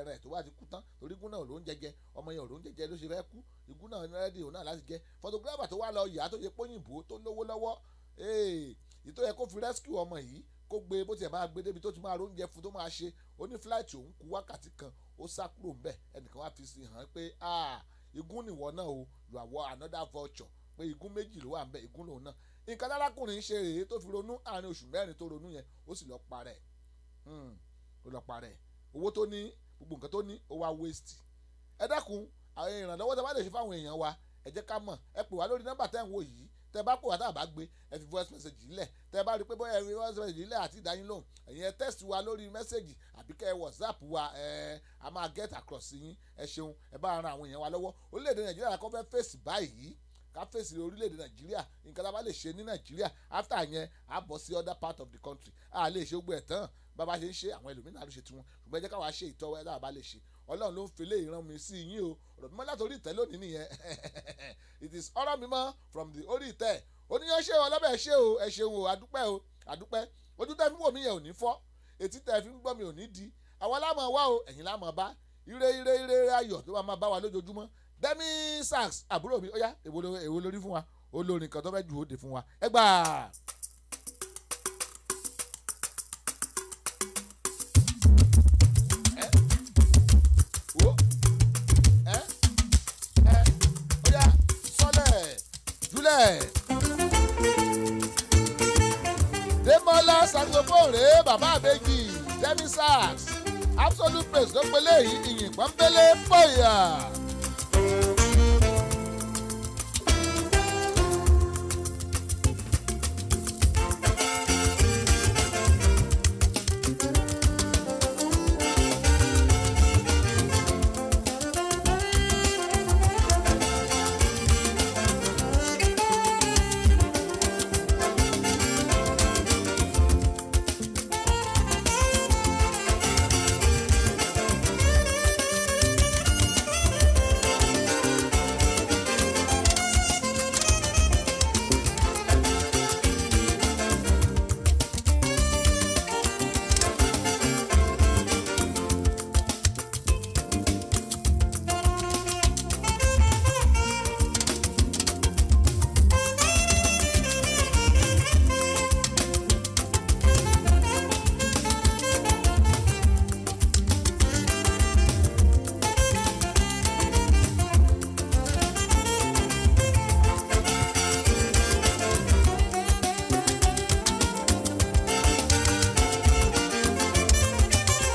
B: rẹ̀, tó bá ti kú tán, torí igun náà ló ń jẹjẹ ọmọ yẹn, ò ló ń jẹjẹ ló ṣe fẹ́ kú. Igun náà ready òun náà láti jẹ. Photographer tó wá lọ yà á, tó yẹ póyìnbó tó lówó lọ́wọ́, ìtò yẹ kó fi rescue ọmọ yìí, kó gbé bó tiẹ̀ máa gbé débi tó ti máa róúnjẹ fún tó máa ṣe, ó ní flight òun kú wákàtí 1, ó sá kúrò ńbẹ̀. Ẹnìkan wá fi sí hàn pé, "Ah, igun nìwọ náà o, you are another vulture," pé igun méjì ló wà ńbẹ̀, igun lòun náà. Nǹkan tárákùnrin ṣe rèé tó fi ronú àárín oṣù 4 tó ronú yẹn, ó sì lọ parẹ́, ó lọ parẹ́. Owó tó ní, gbogbo nǹkan tó ní, ó wá waste. Ẹ dákun, àwọn ìrànlọ́wọ́ tó bá lè ṣe fáwọn èèyàn wa, ẹ jẹ́ ká mọ̀. Ẹ pè wá lórí nọ́mbà tẹ́ ń wò yìí. Tẹ́ bá pè wá, tá a bá gbé, ẹ fi voice message lẹ̀. Tẹ́ bá rí i pé bóyá ẹ fi voice message lẹ̀ àti ìdáyín lóhùn, ẹ̀yin ẹ text wa lórí message àbí kẹ́ ẹ WhatsApp wa, ẹ a máa get across sí yín. Ẹ ṣeun, ẹ bá ran àwọn èèyàn wa lọ́wọ́. Orílẹ̀-èdè Nàìjíríà kọ́ fẹ́ fèsì báyìí, ká fèsì orílẹ̀-èdè Nàìjíríà. Nǹkan tá a bá lè ṣe ní Nàìjíríà, after yẹn, a bọ̀ sí other part of the country. A lè ṣe gbogbo ẹ̀ tán. Bàbá ṣe ń ṣe, àwọn ẹlòmíràn ló ṣe tiwọn, ṣùgbọ́n ẹ jẹ́ káwa ṣe ìtọ́wọ́ ẹ tá a bá lè ṣe. Ọlọ́run ló ń fi lé ìran mi sí yín o. Ọ̀rọ̀ mímọ́ látòrí ìtẹ́ lónìí nìyẹn. It is ọ̀rọ̀ mímọ́ from the orí ìtẹ́. Oníyanṣẹ́ ọlọ́bẹ̀ ṣe o, ẹ ṣeun o, àdúpẹ́ o, àdúpẹ́. Ojú tẹ́ fi ń wò mí yẹn ò ní fọ́, etí tẹ́ fi ń gbọ́ mi ò ní di. Àwa lámọ̀ wá o, ẹ̀yin lámọ̀ bá. Ire, ire, ire ayọ̀ tó máa bá wa lójoojúmọ́. Demi Sax, àbúrò mi, ó yá, èwo lórí fún wa? Olórin kan tó fẹ́ jù ó dé fún wa, ẹ gbà. Ẹ wo, ẹ ẹ ó yá, sọlẹ̀ júlẹ̀. Demola saxophone rèé, bàbá àbèjì. Demi Sax, absolute praise ló pelé yìí, ìyìn pọ́nbélé pọ̀yà.